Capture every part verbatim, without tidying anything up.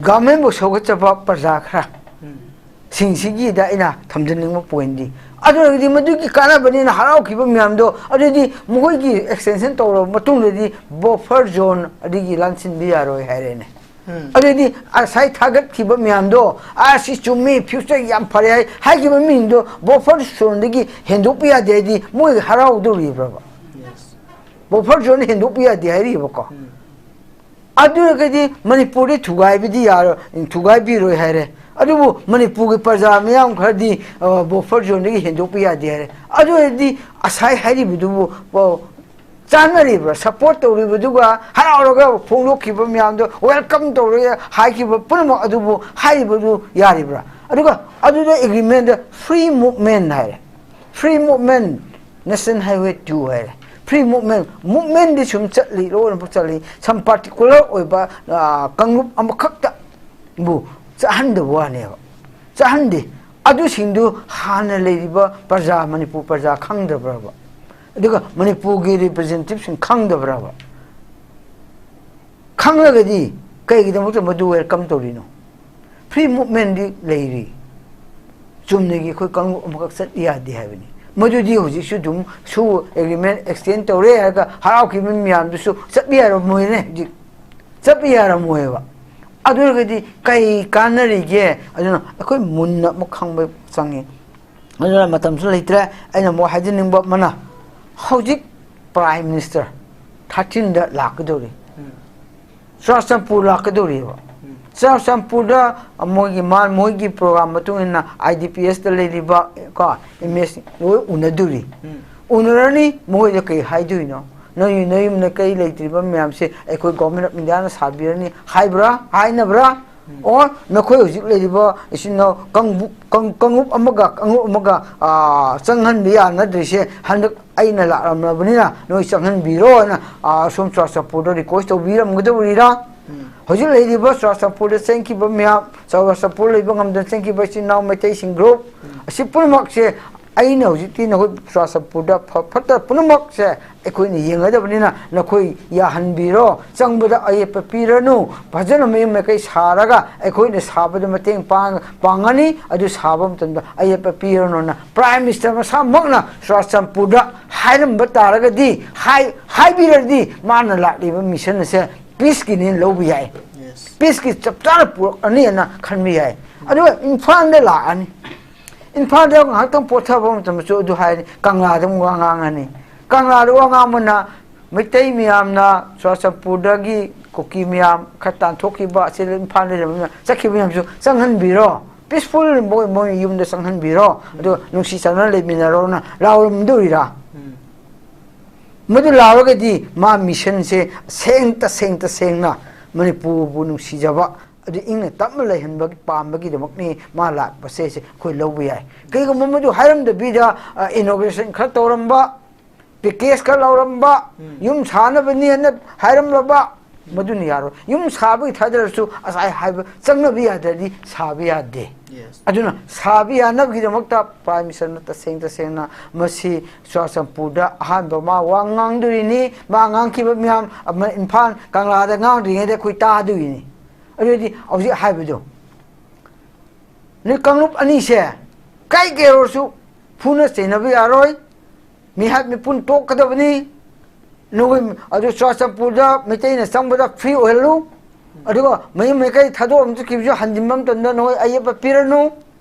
ꯒꯚꯔꯟꯃꯦꯟꯕꯨ ꯁꯧꯒꯠꯆꯕ ꯄ꯭ꯔꯖꯥ ꯈꯔ ꯁꯤꯡꯁꯤꯒꯤꯗ ꯑꯩꯅ ꯊꯝꯖꯅꯤꯡꯕ ꯄꯣꯏꯟꯗꯤ, ꯑꯗꯨ ꯑꯣꯏꯔꯒꯗꯤ ꯃꯗꯨꯒꯤ ꯀꯥꯟꯅꯕꯅꯤꯅ ꯍꯔꯥꯎꯈꯤꯕ ꯃꯌꯥꯝꯗꯣ, ꯑꯗꯨꯗꯤ ꯃꯈꯣꯏꯒꯤ ꯑꯦꯛꯁꯇꯦꯟꯁꯟ ꯇꯧꯔꯕ ꯃꯇꯨꯡꯗꯗꯤ ꯕꯐꯔ ꯖꯣꯟ ꯑꯗꯒꯤ ꯂꯥꯟꯁꯤꯟꯕ ꯌꯥꯔꯣꯏ ꯍꯥꯏꯔꯦꯅꯦ꯫ ꯑꯗꯨꯗꯤ ꯉꯁꯥꯏ ꯊꯥꯒꯠꯈꯤꯕ ꯃꯌꯥꯝꯗꯣ, "ꯑ, ꯁꯤ ꯆꯨꯝꯃꯤ, ꯐ꯭ꯌꯨꯆꯔ ꯌꯥꯝ ꯐꯔꯦ" ꯍꯥꯏ, ꯍꯥꯏꯈꯤꯕ ꯃꯤꯁꯤꯡꯗꯣ ꯕꯐꯔ ꯖꯣꯟꯗꯒꯤ ꯍꯦꯟꯗꯣꯛꯄ ꯌꯥꯗꯦ ꯍꯥꯏꯗꯤ ꯃꯣꯏ ꯍꯔꯥꯎꯗꯧꯔꯤꯕ꯭ꯔꯕ? ꯕꯐꯔ ꯖꯣꯟ ꯍꯦꯟꯗꯣꯛꯄ ꯌꯥꯗꯦ ꯍꯥꯏꯔꯤꯕꯀꯣ꯫ ꯑꯗꯨ ꯑꯣꯏꯔꯒꯗꯤ ꯃꯅꯤꯄꯨꯔꯗꯤ ꯊꯨꯒꯥꯏꯕꯗꯤ ꯌꯥꯔꯣꯏ, ꯊꯨꯒꯥꯏꯕꯤꯔꯣꯏ ꯍꯥꯏꯔꯦ꯫ ꯑꯗꯨꯕꯨ ꯃꯅꯤꯄꯨꯔꯒꯤ ꯄ꯭ꯔꯖꯥ ꯃꯤꯌꯥꯝ ꯈꯔꯗꯤ, ꯑ, ꯕꯐꯔ ꯖꯣꯟꯗꯒꯤ ꯍꯦꯟꯗꯣꯛꯄ ꯌꯥꯗꯦ ꯍꯥꯏꯔꯦ꯫ ꯑꯗꯨ ꯑꯣꯏꯔꯗꯤ ꯉꯁꯥꯏ ꯍꯥꯏꯔꯤꯕꯗꯨꯕꯨ, ꯑ, ꯆꯥꯟꯅꯔꯤꯕ꯭ꯔꯥ? ꯁꯄꯣꯔꯠ ꯇꯧꯔꯤꯕꯗꯨꯒ ꯍꯔꯥꯎꯔꯒ ꯐꯣꯡꯗꯣꯛꯈꯤꯕ ꯃꯌꯥꯝꯗꯣ, ꯋꯦꯜꯀꯝ ꯇꯧꯔꯒ ꯍꯥꯏꯈꯤꯕ ꯄꯨꯝꯅꯃꯛ ꯑꯗꯨꯕꯨ ꯍꯥꯏꯔꯤꯕꯗꯨ ꯌꯥꯔꯤꯕ꯭ꯔꯥ? ꯑꯗꯨꯒ ꯑꯗꯨꯗ ꯑꯦꯒ꯭ꯔꯤꯃꯦꯟꯗ ꯐ꯭ꯔꯤ ꯃꯨꯚꯃꯦꯟ ꯍꯥꯏꯔꯦ꯫ Free movement, national highway two ꯍꯥꯏꯔꯦ꯫ ꯐ꯭ꯔꯤ ꯃꯨꯚꯃꯦꯟ, ꯃꯨꯚꯃꯦꯟꯗꯤ ꯁꯨꯝ ꯆꯠꯂꯤ, ꯂꯣꯏꯅꯃꯛ ꯆꯠꯂꯤ꯫ ꯁꯝ ꯄꯥꯔꯇꯤꯀꯨꯂꯔ ꯑꯣꯏꯕ, ꯑ, ꯀꯥꯡꯂꯨꯞ ꯑꯃꯈꯛꯇꯕꯨ ꯆꯠꯍꯟꯗꯕ ꯋꯥꯅꯦꯕ꯫ ꯆꯠꯍꯟꯗꯦ꯫ ꯑꯗꯨꯁꯤꯡꯗꯨ ꯍꯥꯟꯅ ꯂꯩꯔꯤꯕ ꯄ꯭ꯔꯖꯥ, ꯃꯅꯤꯄꯨꯔ ꯄ꯭ꯔꯖꯥ ꯈꯪꯗꯕ꯭ꯔꯕ? ꯑꯗꯨꯒ ꯃꯅꯤꯄꯨꯔꯒꯤ ꯔꯤꯄ꯭ꯔꯖꯦꯟꯇꯦꯇꯤꯚꯁꯤꯡ ꯈꯪꯗꯕ꯭ꯔꯕ? ꯈꯪꯂꯒꯗꯤ ꯀꯩꯒꯤꯗꯃꯛꯇ ꯃꯗꯨ ꯋꯦꯜꯀꯝ ꯇꯧꯔꯤꯅꯣ? ꯐ꯭ꯔꯤ ꯃꯨꯚꯃꯦꯟꯗꯤ ꯂꯩꯔꯤ꯫ ꯆꯨꯝꯅꯒꯤ ꯑꯩꯈꯣꯏ ꯀꯥꯡꯂꯨꯞ ꯑꯃꯈꯛ ꯆꯠ ꯌꯥꯗꯦ ꯍꯥꯏꯕꯅꯤ꯫ ꯃꯗꯨꯗꯤ ꯍꯧꯖꯤꯛꯁꯨ ꯑꯗꯨꯝ ꯁꯨ ꯑꯦꯒ꯭ꯔꯤꯃꯦꯟ ꯑꯦꯛꯁꯇꯦꯟ ꯇꯧꯔꯦ ꯍꯥꯏꯔꯒ ꯍꯔꯥꯎꯈꯤꯕ ꯃꯌꯥꯝꯗꯨꯁꯨ ꯆꯠꯄ ꯌꯥꯔꯝꯃꯣꯏꯅꯦ ꯍꯧꯖꯤꯛ꯫ ꯆꯠꯄ ꯌꯥꯔꯝꯃꯣꯏꯕ꯫ ꯑꯗꯨ ꯑꯣꯏꯔꯒꯗꯤ ꯀꯩ ꯀꯥꯟꯅꯔꯤꯒꯦ? ꯑꯗꯨꯅ ꯑꯩꯈꯣꯏ ꯃꯨꯟꯅ ꯑꯃꯨꯛ ꯈꯪꯕ ꯆꯪꯉꯤ꯫ ꯑꯗꯨꯅ ꯃꯇꯝꯁꯨ ꯂꯩꯇ꯭ꯔꯦ꯫ ꯑꯩꯅ ꯑꯃꯨꯛ ꯍꯥꯏꯖꯅꯤꯡꯕ ꯑꯃꯅ, ꯍꯧꯖꯤꯛ ꯄ꯭ꯔꯥꯏꯝ ꯃꯤꯅꯤꯁꯇꯔ ꯊꯥꯔꯇꯤꯟꯗ ꯂꯥꯛꯀꯗꯧꯔꯤ꯫ ꯆꯨꯔꯥꯆꯥꯟꯄꯨꯔ ꯂꯥꯛꯀꯗꯧꯔꯤꯕ꯫ ꯆꯨꯔꯥꯆꯥꯟꯄꯨꯔꯗ ꯃꯣꯏꯒꯤ ꯃꯥ-, ꯃꯣꯏꯒꯤ ꯄ꯭ꯔꯣꯒ꯭ꯔꯥꯝ ꯃꯇꯨꯡ ꯏꯟꯅ ꯑꯥꯏ ꯗꯤ ꯄꯤ ꯑꯦꯁꯇ ꯂꯩꯔꯤꯕ ꯀꯣ, ꯑꯦꯝ ꯑꯦꯁ ꯂꯣꯏ ꯎꯅꯗꯣꯔꯤ꯫ ꯎꯅꯔꯅꯤ, ꯃꯣꯏꯗ ꯀꯩ ꯍꯥꯏꯗꯣꯏꯅꯣ? "ꯅꯣꯏ ꯅꯌꯨꯝ ꯅꯀꯩ ꯂꯩꯇ꯭ꯔꯤꯕ ꯃꯌꯥꯝꯁꯦ ꯑꯩꯈꯣꯏ ꯒꯣꯚꯔꯟꯃꯦꯟ ꯑꯣꯐ ꯏꯟꯗꯤꯌꯥꯅ ꯁꯥꯕꯤꯔꯅꯤ" ꯍꯥꯏꯕ꯭ꯔꯥ? ꯍꯥꯏꯅꯕ꯭ꯔꯥ? ꯑꯣꯔ ꯅꯈꯣꯏ ꯍꯧꯖꯤꯛ ꯂꯩꯔꯤꯕ ꯏꯆꯤꯟ ꯏꯅꯥꯎ ꯀꯥꯡꯕꯨ-, ꯀꯥꯡ-, ꯀꯥꯡꯂꯨꯞ ꯑꯃꯒ ꯀꯥꯡꯂꯨꯞ ꯑꯃꯒ, ꯑꯥ, ꯆꯪꯍꯟꯕ ꯌꯥꯅꯗ꯭ꯔꯤꯁꯦ ꯍꯟꯗꯛ ꯑꯩꯅ ꯂꯥꯛꯂꯝꯂꯕꯅꯤꯅ ꯅꯣꯏ ꯆꯪꯍꯟꯕꯤꯔꯣ ꯍꯥꯏꯅ, ꯑꯥ, ꯁꯣꯝ ꯆꯨꯔꯥꯆꯥꯟꯄꯨꯔꯗ ꯔꯤꯀ꯭ꯋꯦꯁ ꯇꯧꯕꯤꯔꯝꯒꯗꯧꯔꯤꯔꯥ? ꯍꯧꯖꯤꯛ ꯂꯩꯔꯤꯕ ꯆꯨꯔꯥꯆꯥꯟꯄꯨꯔꯗ ꯆꯦꯟꯈꯤꯕ ꯃꯌꯥꯝ, ꯆꯨꯔꯥꯆꯥꯟꯄꯨꯔ ꯂꯩꯕ ꯉꯝꯗꯅ ꯆꯦꯟꯈꯤꯕ ꯏꯆꯤꯟ ꯏꯅꯥꯎ ꯃꯩꯇꯩꯁꯤꯡ ꯒ꯭ꯔꯨꯞ ꯑꯁꯤ ꯄꯨꯝꯅꯃꯛꯁꯦ ꯑꯩꯅ ꯍꯧꯖꯤꯛꯇꯤ ꯅꯈꯣꯏ ꯆꯨꯔꯥꯆꯥꯟꯄꯨꯔꯗ ꯐ-, ꯐꯠꯇ ꯄꯨꯝꯅꯃꯛꯁꯦ ꯑꯩꯈꯣꯏꯅ ꯌꯦꯡꯒꯗꯕꯅꯤꯅ ꯅꯈꯣꯏ ꯌꯥꯍꯟꯕꯤꯔꯣ, ꯆꯪꯕꯗ ꯑꯌꯦꯠꯄ ꯄꯤꯔꯅꯨ, ꯐꯖꯅ ꯃꯌꯨꯝ ꯃꯀꯩ ꯁꯥꯔꯒ ꯑꯩꯈꯣꯏꯅ ꯁꯥꯕꯗ ꯃꯇꯦꯡ ꯄꯥꯡ-, ꯄꯥꯡꯒꯅꯤ, ꯑꯗꯨ ꯁꯥꯕ ꯃꯇꯝꯗ ꯑꯌꯦꯠꯄ ꯄꯤꯔꯅꯨꯅ Prime Minister ꯃꯁꯥꯃꯛꯅ ꯆꯨꯔꯥꯆꯥꯟꯄꯨꯔꯗ ꯍꯥꯏꯔꯝꯕ ꯇꯥꯔꯒꯗꯤ, ꯍꯥꯏ-, ꯍꯥꯏꯕꯤꯔꯗꯤ ꯃꯥꯅ ꯂꯥꯛꯂꯤꯕ mission ꯑꯁꯦ peaceꯀꯤꯅꯦꯅ ꯂꯧꯕ ꯌꯥꯏ꯫ Yes. Peaceꯀꯤ ꯆꯞ ꯆꯥꯅ ꯄꯨꯔꯛꯑꯅꯤꯅ ꯈꯟꯕ ꯌꯥꯏ꯫ ꯑꯗꯨꯒ ꯏꯝꯐꯥꯜꯗ ꯂꯥꯛꯑꯅꯤ꯫ ꯏꯝꯐꯥꯜꯗ ꯉꯥꯏꯍꯥꯛꯇꯪ ꯄꯣꯊꯕ ꯃꯇꯝꯗꯁꯨ ꯑꯗꯨ ꯍꯥꯏꯔꯅꯤ, ꯀꯪꯂꯥꯗ ꯑꯃꯨꯛ ꯋꯥ ꯉꯥꯡꯉꯅꯤ꯫ ꯀꯪꯂꯥꯗ ꯋꯥ ꯉꯥꯡꯕꯅ ꯃꯩꯇꯩ ꯃꯌꯥꯝꯅ ꯆꯨꯔꯥꯆꯥꯟꯄꯨꯔꯗꯒꯤ ꯀꯨꯀꯤ ꯃꯌꯥꯝ ꯈꯔ ꯇꯥꯟꯊꯣꯛꯈꯤꯕ, ꯑꯁꯤꯗ ꯏꯝꯐꯥꯜꯗ ꯂꯩꯔꯕ ꯃꯌꯥꯝ ꯆꯠꯈꯤꯕ ꯃꯌꯥꯝꯁꯨ ꯆꯪꯍꯟꯕꯤꯔꯣ, peaceful ꯃꯣꯏ, ꯃꯣꯏ ꯌꯨꯝꯗ ꯆꯪꯍꯟꯕꯤꯔꯣ, ꯑꯗꯨꯒ ꯅꯨꯡꯁꯤ ꯆꯥꯟꯅꯅ ꯂꯩꯃꯤꯟꯅꯔꯣꯅ ꯂꯥꯎꯔꯝꯗꯣꯔꯤꯔꯥ? ꯎꯝ꯫ ꯃꯗꯨ ꯂꯥꯎꯔꯒꯗꯤ ꯃꯥ missionꯁꯦ ꯁꯦꯡ, ꯇꯁꯦꯡ ꯇꯁꯦꯡꯅ ꯃꯅꯤꯄꯨꯔꯕꯨ ꯅꯨꯡꯁꯤꯖꯕ, ꯑꯗꯨ ꯏꯪꯅ ꯇꯞꯅ ꯂꯩꯍꯟꯕꯒꯤ ꯄꯥꯝꯕꯒꯤꯗꯃꯛꯅꯤ ꯃꯥ ꯂꯥꯛꯄꯁꯦ, ꯁꯦ ꯑꯩꯈꯣꯏ ꯂꯧꯕ ꯌꯥꯏ꯫ ꯀꯩꯒꯨꯝꯕ ꯃꯗꯨ ꯍꯥꯏꯔꯝꯗꯕꯤꯗ, ꯑ, inauguration ꯈꯔ ꯇꯧꯔꯝꯕ, package ꯈꯔ ꯂꯧꯔꯝꯕ, ꯎꯝ꯫ ꯌꯨꯝ ꯁꯥꯅꯕꯅꯦꯅ ꯍꯥꯏꯔꯝꯂꯕ, ꯃꯗꯨꯅ ꯌꯥꯔꯣꯏ꯫ ꯌꯨꯝ ꯁꯥꯕꯒꯤ ꯊꯥꯗꯔꯁꯨ ꯉꯁꯥꯏ ꯍꯥꯏꯕ ꯆꯪꯅꯕ ꯌꯥꯗ꯭ꯔꯗꯤ ꯁꯥꯕ ꯌꯥꯗꯦ꯫ Yes. ꯑꯗꯨꯅ ꯁꯥꯕ ꯌꯥꯅꯕꯒꯤꯗꯃꯛꯇ Prime Ministerꯅ ꯇꯁꯦꯡ ꯇꯁꯦꯡꯅ ꯃꯁꯤ ꯆꯨꯔꯥꯆꯥꯟꯄꯨꯔꯗ ꯑꯍꯥꯟꯕ ꯃꯥ ꯋꯥ ꯉꯥꯡꯗꯣꯔꯤꯅꯤ꯫ ꯃꯥ ꯉꯥꯡꯈꯤꯕ ꯃꯌꯥꯝ ꯑꯃ ꯏꯝꯐꯥꯜ ꯀꯪꯂꯥꯗ ꯉꯥꯡꯗ꯭ꯔꯤꯉꯩꯗ ꯑꯩꯈꯣꯏ ꯇꯥꯗꯣꯏꯅꯤ꯫ ꯑꯗꯨꯗꯤ ꯍꯧꯖꯤꯛ ꯍꯥꯏꯕꯗꯣ, ꯅꯣꯏ ꯀꯥꯡꯂꯨꯞ ꯑꯅꯤꯁꯦ ꯀꯥꯏ ꯀꯩ ꯑꯣꯏꯔꯁꯨ ꯐꯨꯅ ꯆꯩꯅꯕ ꯌꯥꯔꯣꯏ, ꯃꯤꯍꯥꯠ ꯃꯤꯄꯨꯟ ꯇꯣꯛꯀꯗꯕꯅꯤ꯫ ꯅꯈꯣꯏ ꯑꯗꯨ ꯆꯨꯔꯥꯆꯥꯟꯄꯨꯔꯗ ꯃꯩꯇꯩꯅ ꯆꯪꯕꯗ free ꯑꯣꯏꯍꯜꯂꯨ, ꯑꯗꯨꯒ ꯃꯌꯨꯝ ꯃꯩꯀꯩ ꯊꯥꯗꯣꯛꯑꯝ ꯆꯠꯈꯤꯕꯁꯨ ꯍꯟꯖꯤꯟꯕ ꯃꯇꯝꯗ ꯅꯈꯣꯏ ꯑꯌꯦꯠꯄ ꯄꯤꯔꯅꯨ꯫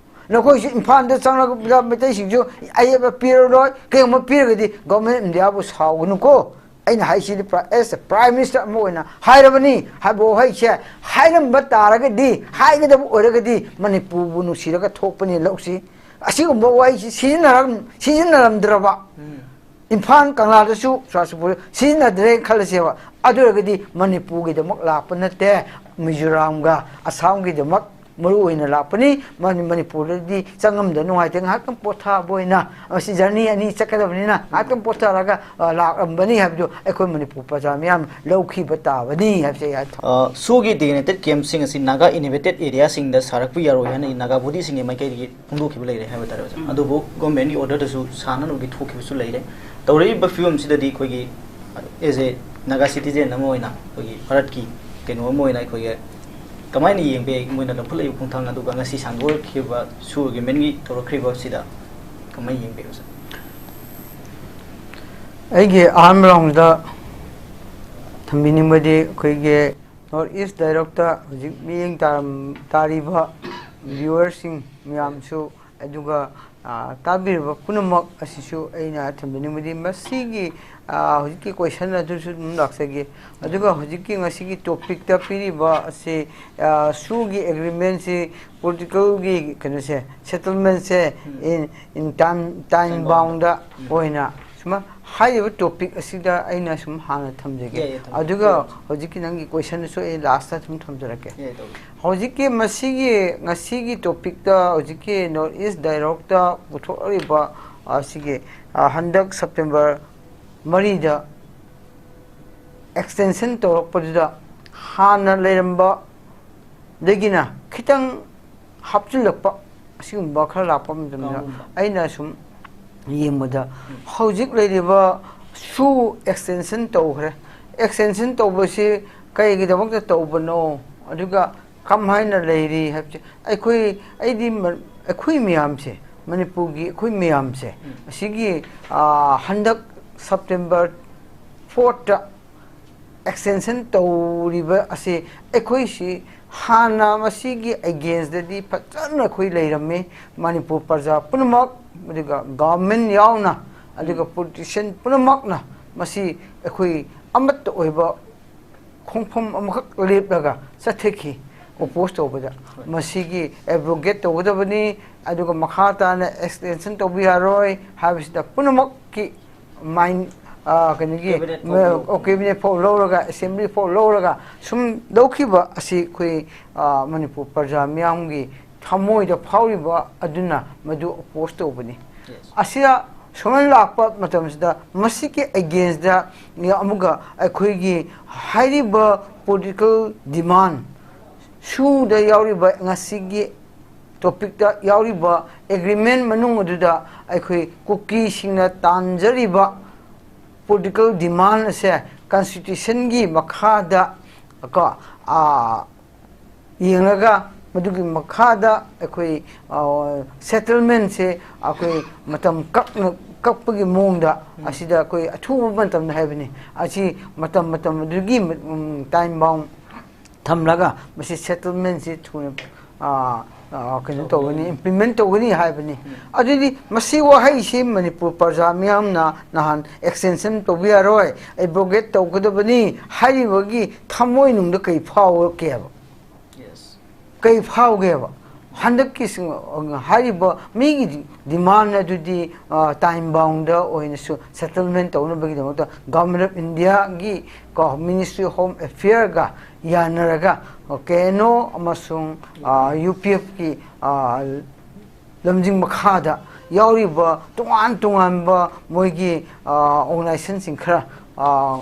ꯅꯈꯣꯏꯁꯨ ꯏꯝꯐꯥꯜꯗ ꯆꯪꯂꯛꯄꯗ ꯃꯩꯇꯩꯁꯤꯡꯁꯨ ꯑꯌꯦꯠꯄ ꯄꯤꯔꯔꯣꯏ꯫ ꯀꯩꯒꯨꯝꯕ ꯄꯤꯔꯒꯗꯤ Government of Indiaꯕꯨ ꯁꯥꯎꯒꯅꯨꯀꯣ꯫ ꯑꯩꯅ ꯍꯥꯏꯁꯤꯗꯤ ꯄ꯭ꯔ-, as a Prime Minister ꯑꯃ ꯑꯣꯏꯅ ꯍꯥꯏꯔꯕꯅꯤ ꯍꯥꯏꯕ ꯋꯥꯍꯩꯁꯦ ꯍꯥꯏꯔꯝꯕ ꯇꯥꯔꯒꯗꯤ, ꯍꯥꯏꯒꯗꯕ ꯑꯣꯏꯔꯒꯗꯤ ꯃꯅꯤꯄꯨꯔꯕꯨ ꯅꯨꯡꯁꯤꯔꯒ ꯊꯣꯛꯄꯅꯤ ꯂꯧꯁꯤ꯫ ꯑꯁꯤꯒꯨꯝꯕ ꯋꯥꯍꯩꯁꯤ ꯁꯤꯖꯤꯟꯅꯔꯝ-, ꯁꯤꯖꯤꯟꯅꯔꯝꯗ꯭ꯔꯕ, ꯎꯝ꯫ ꯏꯝꯐꯥꯜ ꯀꯪꯂꯥꯗꯁꯨ ꯆꯨꯔꯥꯆꯥꯟꯄꯨꯔ ꯁꯤꯖꯤꯟꯅꯗ꯭ꯔꯦ ꯈꯜꯂꯁꯦꯕ, ꯑꯗꯨ ꯑꯣꯏꯔꯒꯗꯤ ꯃꯅꯤꯄꯨꯔꯒꯤꯗꯃꯛ ꯂꯥꯛꯄ ꯅꯠꯇꯦ, ꯃꯤꯖꯣꯔꯥꯝꯒ ꯑꯁꯥꯝꯒꯤꯗꯃꯛ ꯃꯔꯨ ꯑꯣꯏꯅ ꯂꯥꯛꯄꯅꯤ꯫ ꯃꯅꯤ-, ꯃꯅꯤꯄꯨꯔꯗꯗꯤ ꯆꯪꯉꯝꯗ ꯅꯨꯡꯉꯥꯏꯇꯦ, ꯉꯥꯏꯍꯥꯛꯇꯪ ꯄꯣꯊꯥꯕ ꯑꯣꯏꯅ, ꯃꯁꯤ ꯖꯔꯅꯤ ꯑꯅꯤ ꯆꯠꯀꯗꯕꯅꯤꯅ ꯉꯥꯏꯍꯥꯛꯇꯪ ꯄꯣꯊꯥꯔꯒ, ꯑ, ꯂꯥꯛꯂꯝꯕꯅꯤ ꯍꯥꯏꯕꯗꯨ ꯑꯩꯈꯣꯏ ꯃꯅꯤꯄꯨꯔ ꯄ꯭ꯔꯖꯥ ꯃꯤꯌꯥꯝ ꯂꯧꯈꯤꯕ ꯇꯥꯕꯅꯤ ꯍꯥꯏꯕꯁꯦ ꯑꯩ ꯍꯥꯏ-, ꯑ, ꯁꯣꯒꯤ designated campꯁꯤꯡ ꯑꯁꯤ ꯅꯥꯒꯥ inhabited areaꯁꯤꯡꯗ ꯁꯥꯔꯛꯄ ꯌꯥꯔꯣꯏ ꯍꯥꯏꯅ ꯅꯥꯒꯥ bodyꯁꯤꯡꯒꯤ ꯃꯥꯏꯀꯩꯗꯒꯤ ꯐꯣꯡꯗꯣꯛꯈꯤꯕ ꯂꯩꯔꯦ ꯍꯥꯏꯕ ꯇꯥꯔꯦ ꯑꯣꯖꯥ꯫ ꯎꯝ꯫ ꯑꯗꯨꯕꯨ governmentꯀꯤ orderꯗꯁꯨ ꯁꯥꯟꯅꯅꯕꯒꯤ ꯊꯣꯛꯈꯤꯕꯁꯨ ꯂꯩꯔꯦ꯫ ꯇꯧꯔꯛꯏꯕ ꯐꯤꯕꯝꯁꯤꯗꯗꯤ ꯑꯩꯈꯣꯏꯒꯤ as a Naga citizen ꯑꯃ ꯑꯣꯏꯅ, ꯑꯩꯈꯣꯏꯒꯤ ꯚꯥꯔꯠꯀꯤ ꯀꯩꯅꯣ ꯑꯃ ꯑꯣꯏꯅ ꯑꯩꯈꯣꯏꯒꯤ ꯀꯃꯥꯏꯅ ꯌꯦꯡꯕ ꯌꯥꯏ? ꯃꯣꯏꯅ ꯂꯧꯈꯠꯂꯛꯏꯕ ꯈꯣꯡꯊꯥꯡ ꯑꯗꯨꯒ ꯉꯁꯤ ꯁꯥꯡꯗꯣꯔꯛꯈꯤꯕ ꯁꯣ agreementꯀꯤ ꯇꯧꯔꯛꯈ꯭ꯔꯤꯕ ꯑꯁꯤꯗ ꯀꯃꯥꯏꯅ ꯌꯦꯡꯕꯤ ꯑꯣꯖꯥ? ꯑꯩꯒꯤ ꯑꯍꯥꯟꯕ ꯔꯥꯎꯟꯗ ꯊꯝꯕꯤꯅꯤꯡꯕꯗꯤ, ꯑꯩꯈꯣꯏꯒꯤ North East Dialogueꯇ ꯍꯧꯖꯤꯛ ꯃꯤꯠꯌꯦꯡ ꯇꯥꯔꯝ-, ꯇꯥꯔꯤꯕ viewerꯁꯤꯡ ꯃꯌꯥꯝꯁꯨ, ꯑꯗꯨꯒ, ꯑ, ꯇꯥꯕꯤꯔꯤꯕ ꯄꯨꯝꯅꯃꯛ ꯑꯁꯤꯁꯨ ꯑꯩꯅ ꯊꯝꯖꯅꯤꯡꯕꯗꯤ, ꯃꯁꯤꯒꯤ, ꯑ, ꯍꯧꯖꯤꯛꯀꯤ question ꯑꯗꯨꯁꯨ ꯑꯗꯨꯝ ꯂꯥꯛꯆꯒꯦ꯫ ꯑꯗꯨꯒ ꯍꯧꯖꯤꯛꯀꯤ ꯉꯁꯤꯒꯤ topicꯇ ꯄꯤꯔꯤꯕ ꯑꯁꯤ, ꯑ, ꯁꯣꯒꯤ agreementꯁꯤ, politicalꯒꯤ ꯀꯩꯅꯣꯁꯦ, settlementꯁꯦ, ꯎꯝ꯫ in, in time, time time boundꯗ boundꯗ, ꯎꯝ꯫ ꯑꯣꯏꯅ ꯁꯨꯃꯥꯏ ꯍꯥꯏꯔꯤꯕ topic ꯑꯁꯤꯗ ꯑꯩꯅ ꯁꯨꯝ ꯍꯥꯟꯅ ꯊꯝꯖꯒꯦ꯫ ꯌꯥꯏ, ꯌꯥꯏ, ꯊꯝꯕꯤꯌꯨ꯫ ꯑꯗꯨꯒ ꯌꯥꯏ꯫ ꯍꯧꯖꯤꯛꯀꯤ ꯅꯪꯒꯤ questionꯗꯨꯁꯨ ꯑꯩ lastꯇ ꯁꯨꯝ ꯊꯝꯖꯔꯛꯀꯦ꯫ ꯌꯥꯏ, ꯇꯧꯕꯤꯌꯨ꯫ ꯍꯧꯖꯤꯛꯀꯤ ꯃꯁꯤꯒꯤ, ꯉꯁꯤꯒꯤ topicꯇ, ꯍꯧꯖꯤꯛꯀꯤ North East Dialogueꯇ ꯄꯨꯊꯣꯛꯂꯤꯕ ꯑꯁꯤꯒꯤ, ꯑ, ꯍꯟꯗꯛ September ꯃꯔꯤꯗ extension ꯇꯧꯔꯛꯄꯗꯨꯗ ꯍꯥꯟꯅ ꯂꯩꯔꯝꯕꯗꯒꯤꯅ ꯈꯤꯇꯪ ꯍꯥꯞꯆꯤꯜꯂꯛꯄ, ꯑꯁꯤꯒꯨꯝꯕ ꯈꯔ ꯂꯥꯛꯄ ꯃꯇꯝꯗ, ꯀꯥꯎꯔꯝꯕ꯫ ꯑꯩꯅ ꯁꯨꯝ ꯌꯦꯡꯕꯗ, ꯎꯝ꯫ ꯍꯧꯖꯤꯛ ꯂꯩꯔꯤꯕ ꯁꯣ extension ꯇꯧꯈ꯭ꯔꯦ꯫ Extension ꯇꯧꯕꯁꯤ ꯀꯩꯒꯤꯗꯃꯛꯇ ꯇꯧꯕꯅꯣ? ꯑꯗꯨꯒ ꯀꯝꯍꯥꯏꯅ ꯂꯩꯔꯤ ꯍꯥꯏꯕꯁꯦ, ꯑꯩꯈꯣꯏ, ꯑꯩꯗꯤ ꯃ-, ꯑꯩꯈꯣꯏ ꯃꯌꯥꯝꯁꯦ, ꯃꯅꯤꯄꯨꯔꯒꯤ ꯑꯩꯈꯣꯏ ꯃꯌꯥꯝꯁꯦ, ꯎꯝ꯫ ꯑꯁꯤꯒꯤ, ꯑ, ꯍꯟꯗꯛ September fourthꯇ extension ꯇꯧꯔꯤꯕ ꯑꯁꯤ, ꯑꯩꯈꯣꯏꯁꯤ ꯍꯥꯟꯅ ꯃꯁꯤꯒꯤ againstꯇꯗꯤ ꯐꯖꯅ ꯑꯩꯈꯣꯏ ꯂꯩꯔꯝꯃꯤ, ꯃꯅꯤꯄꯨꯔ ꯄ꯭ꯔꯖꯥ ꯄꯨꯝꯅꯃꯛ, ꯑꯗꯨꯒ government ꯌꯥꯎꯅ, ꯑꯗꯨꯒ ꯎꯝ꯫ Politician ꯄꯨꯝꯅꯃꯛꯅ ꯃꯁꯤ ꯑꯩꯈꯣꯏ ꯑꯃꯠꯇ ꯑꯣꯏꯕ ꯈꯣꯡꯐꯝ ꯑꯃꯈꯛ ꯂꯦꯞꯂꯒ ꯆꯠꯊꯈꯤ꯫ Oppose ꯇꯧꯕꯗ꯫ ꯍꯣꯏ꯫ ꯃꯁꯤꯒꯤ abrogate ꯇꯧꯒꯗꯕꯅꯤ, ꯑꯗꯨꯒ ꯃꯈꯥ ꯇꯥꯅ extension ꯇꯧꯕ ꯌꯥꯔꯣꯏ ꯍꯥꯏꯕꯁꯤꯗ ꯄꯨꯝꯅꯃꯛꯀꯤ mind, ꯑ, ꯀꯩꯅꯣꯒꯤ cabinet ꯐꯥꯎ ꯂꯧ- ꯑꯣ, cabinet ꯐꯥꯎ ꯂꯧꯔꯒ, assembly ꯐꯥꯎ ꯂꯧꯔꯒ ꯁꯨꯝ ꯂꯧꯈꯤꯕ ꯑꯁꯤ ꯑꯩꯈꯣꯏ, ꯑ, ꯃꯅꯤꯄꯨꯔ ꯄ꯭ꯔꯖꯥ ꯃꯤꯌꯥꯝꯒꯤ ꯊꯃꯣꯏꯗ ꯐꯥꯎꯔꯤꯕ ꯑꯗꯨꯅ ꯃꯗꯨ oppose ꯇꯧꯕꯅꯤ꯫ ꯑꯁꯤꯗ ꯁꯨꯃꯥꯏꯅ ꯂꯥꯛꯄ ꯃꯇꯝꯁꯤꯗ ꯃꯁꯤꯒꯤ against ꯇ ꯑꯃꯨꯛꯀ ꯑꯩꯈꯣꯏꯒꯤ ꯍꯥꯏꯔꯤꯕ political demand ꯁꯨꯗ ꯌꯥꯎꯔꯤꯕ ꯉꯁꯤꯒꯤ topic ꯇ ꯌꯥꯎꯔꯤꯕ agreement ꯃꯅꯨꯡ ꯑꯗꯨꯗ ꯑꯩꯈꯣꯏ ꯀꯨꯀꯤꯁꯤꯡꯅ ꯇꯥꯟꯖꯔꯤꯕ political demand ꯑꯁꯦ constitution ꯒꯤ ꯃꯈꯥꯗ ꯀꯣ, ꯑ, ꯌꯦꯡꯂꯒ ꯃꯗꯨꯒꯤ ꯃꯈꯥꯗ ꯑꯩꯈꯣꯏ, ꯑ, settlement ꯁꯦ ꯑꯩꯈꯣꯏ ꯃꯇꯝ ꯀꯛꯅ, ꯀꯛꯄꯒꯤ ꯃꯑꯣꯡꯗ ꯑꯁꯤꯗ ꯑꯩꯈꯣꯏ ꯑꯊꯨꯕ ꯃꯇꯝꯗ ꯍꯥꯏꯕꯅꯤ꯫ ꯑꯁꯤ ꯃꯇꯝ, ꯃꯇꯝ ꯑꯗꯨꯒꯤ, ꯎꯝ, time bound ꯊꯝꯂꯒ ꯃꯁꯤ settlement ꯁꯤ ꯊꯨꯅ, ꯑ, ꯑ, ꯀꯩꯅꯣ ꯇꯧꯒꯅꯤ, implement ꯇꯧꯒꯅꯤ ꯍꯥꯏꯕꯅꯤ꯫ ꯑꯗꯨꯗꯤ ꯃꯁꯤ ꯋꯥꯍꯩꯁꯤ ꯃꯅꯤꯄꯨꯔ ꯄ꯭ꯔꯖꯥ ꯃꯤꯌꯥꯝꯅ ꯅꯍꯥꯟ extension ꯇꯧꯕ ꯌꯥꯔꯣꯏ, abrogate ꯇꯧꯒꯗꯕꯅꯤ ꯍꯥꯏꯔꯤꯕꯒꯤ ꯊꯃꯣꯏꯅꯨꯡꯗ ꯀꯩ ꯐꯥꯎꯔꯛꯀꯦꯕ? ꯀꯩ ꯐꯥꯎꯒꯦꯕ? ꯍꯟꯗꯛꯀꯤ ꯁꯤꯡ-, ꯍꯥꯏꯔꯤꯕ ꯃꯤꯒꯤ demand ꯑꯗꯨꯗꯤ, ꯑ, time bound ꯑꯣꯏꯅꯁꯨ settlement ꯇꯧꯅꯕꯒꯤꯗꯃꯛꯇ Government of India ꯒꯤ ꯀꯣ, Ministry of Home Affairs ꯒ ꯌꯥꯅꯔꯒ, ꯑ, K N O ꯑꯃꯁꯨꯡ, ꯑ, U P F ꯀꯤ, ꯑ, ꯂꯝꯖꯤꯡ ꯃꯈꯥꯗ ꯌꯥꯎꯔꯤꯕ ꯇꯣꯉꯥꯟ ꯇꯣꯉꯥꯟꯕ ꯃꯣꯏꯒꯤ, ꯑ, organization ꯁꯤꯡ ꯈꯔ, ꯑ,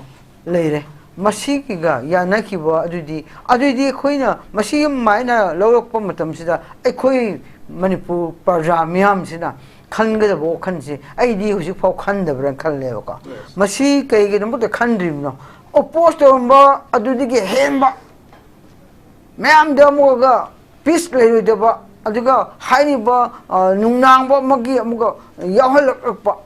ꯂꯩꯔꯦ꯫ ꯃꯁꯤꯒꯤꯒ ꯌꯥꯅꯈꯤꯕ ꯑꯗꯨꯗꯤ, ꯑꯗꯨꯗꯤ ꯑꯩꯈꯣꯏꯅ ꯃꯁꯤ ꯑꯗꯨꯃꯥꯏꯅ ꯂꯧꯔꯛꯄ ꯃꯇꯝꯁꯤꯗ ꯑꯩꯈꯣꯏ ꯃꯅꯤꯄꯨꯔ ꯄ꯭ꯔꯖꯥ ꯃꯤꯌꯥꯝꯁꯤꯅ ꯈꯟꯒꯗꯕ ꯋꯥꯈꯜꯁꯦ ꯑꯩꯗꯤ ꯍꯧꯖꯤꯛꯐꯥꯎ ꯈꯟꯗꯕ꯭ꯔꯅ ꯈꯜꯂꯦꯕꯀꯣ꯫ ꯃꯁꯤ ꯀꯩꯒꯤꯗꯃꯛꯇ ꯈꯟꯗ꯭ꯔꯤꯕꯅꯣ? Oppose ꯇꯧꯔꯝꯕ ꯑꯗꯨꯗꯒꯤ ꯍꯦꯟꯕ ꯃꯌꯥꯝꯗ ꯑꯃꯨꯛꯀ peace ꯂꯩꯔꯣꯏꯗꯕ, ꯑꯗꯨꯒ ꯍꯥꯏꯔꯤꯕ, ꯑ, ꯅꯨꯡꯅꯥꯡꯕ ꯑꯃꯒꯤ ꯑꯃꯨꯛꯀ ꯌꯥꯎꯍꯜꯂꯛꯂꯛꯄ,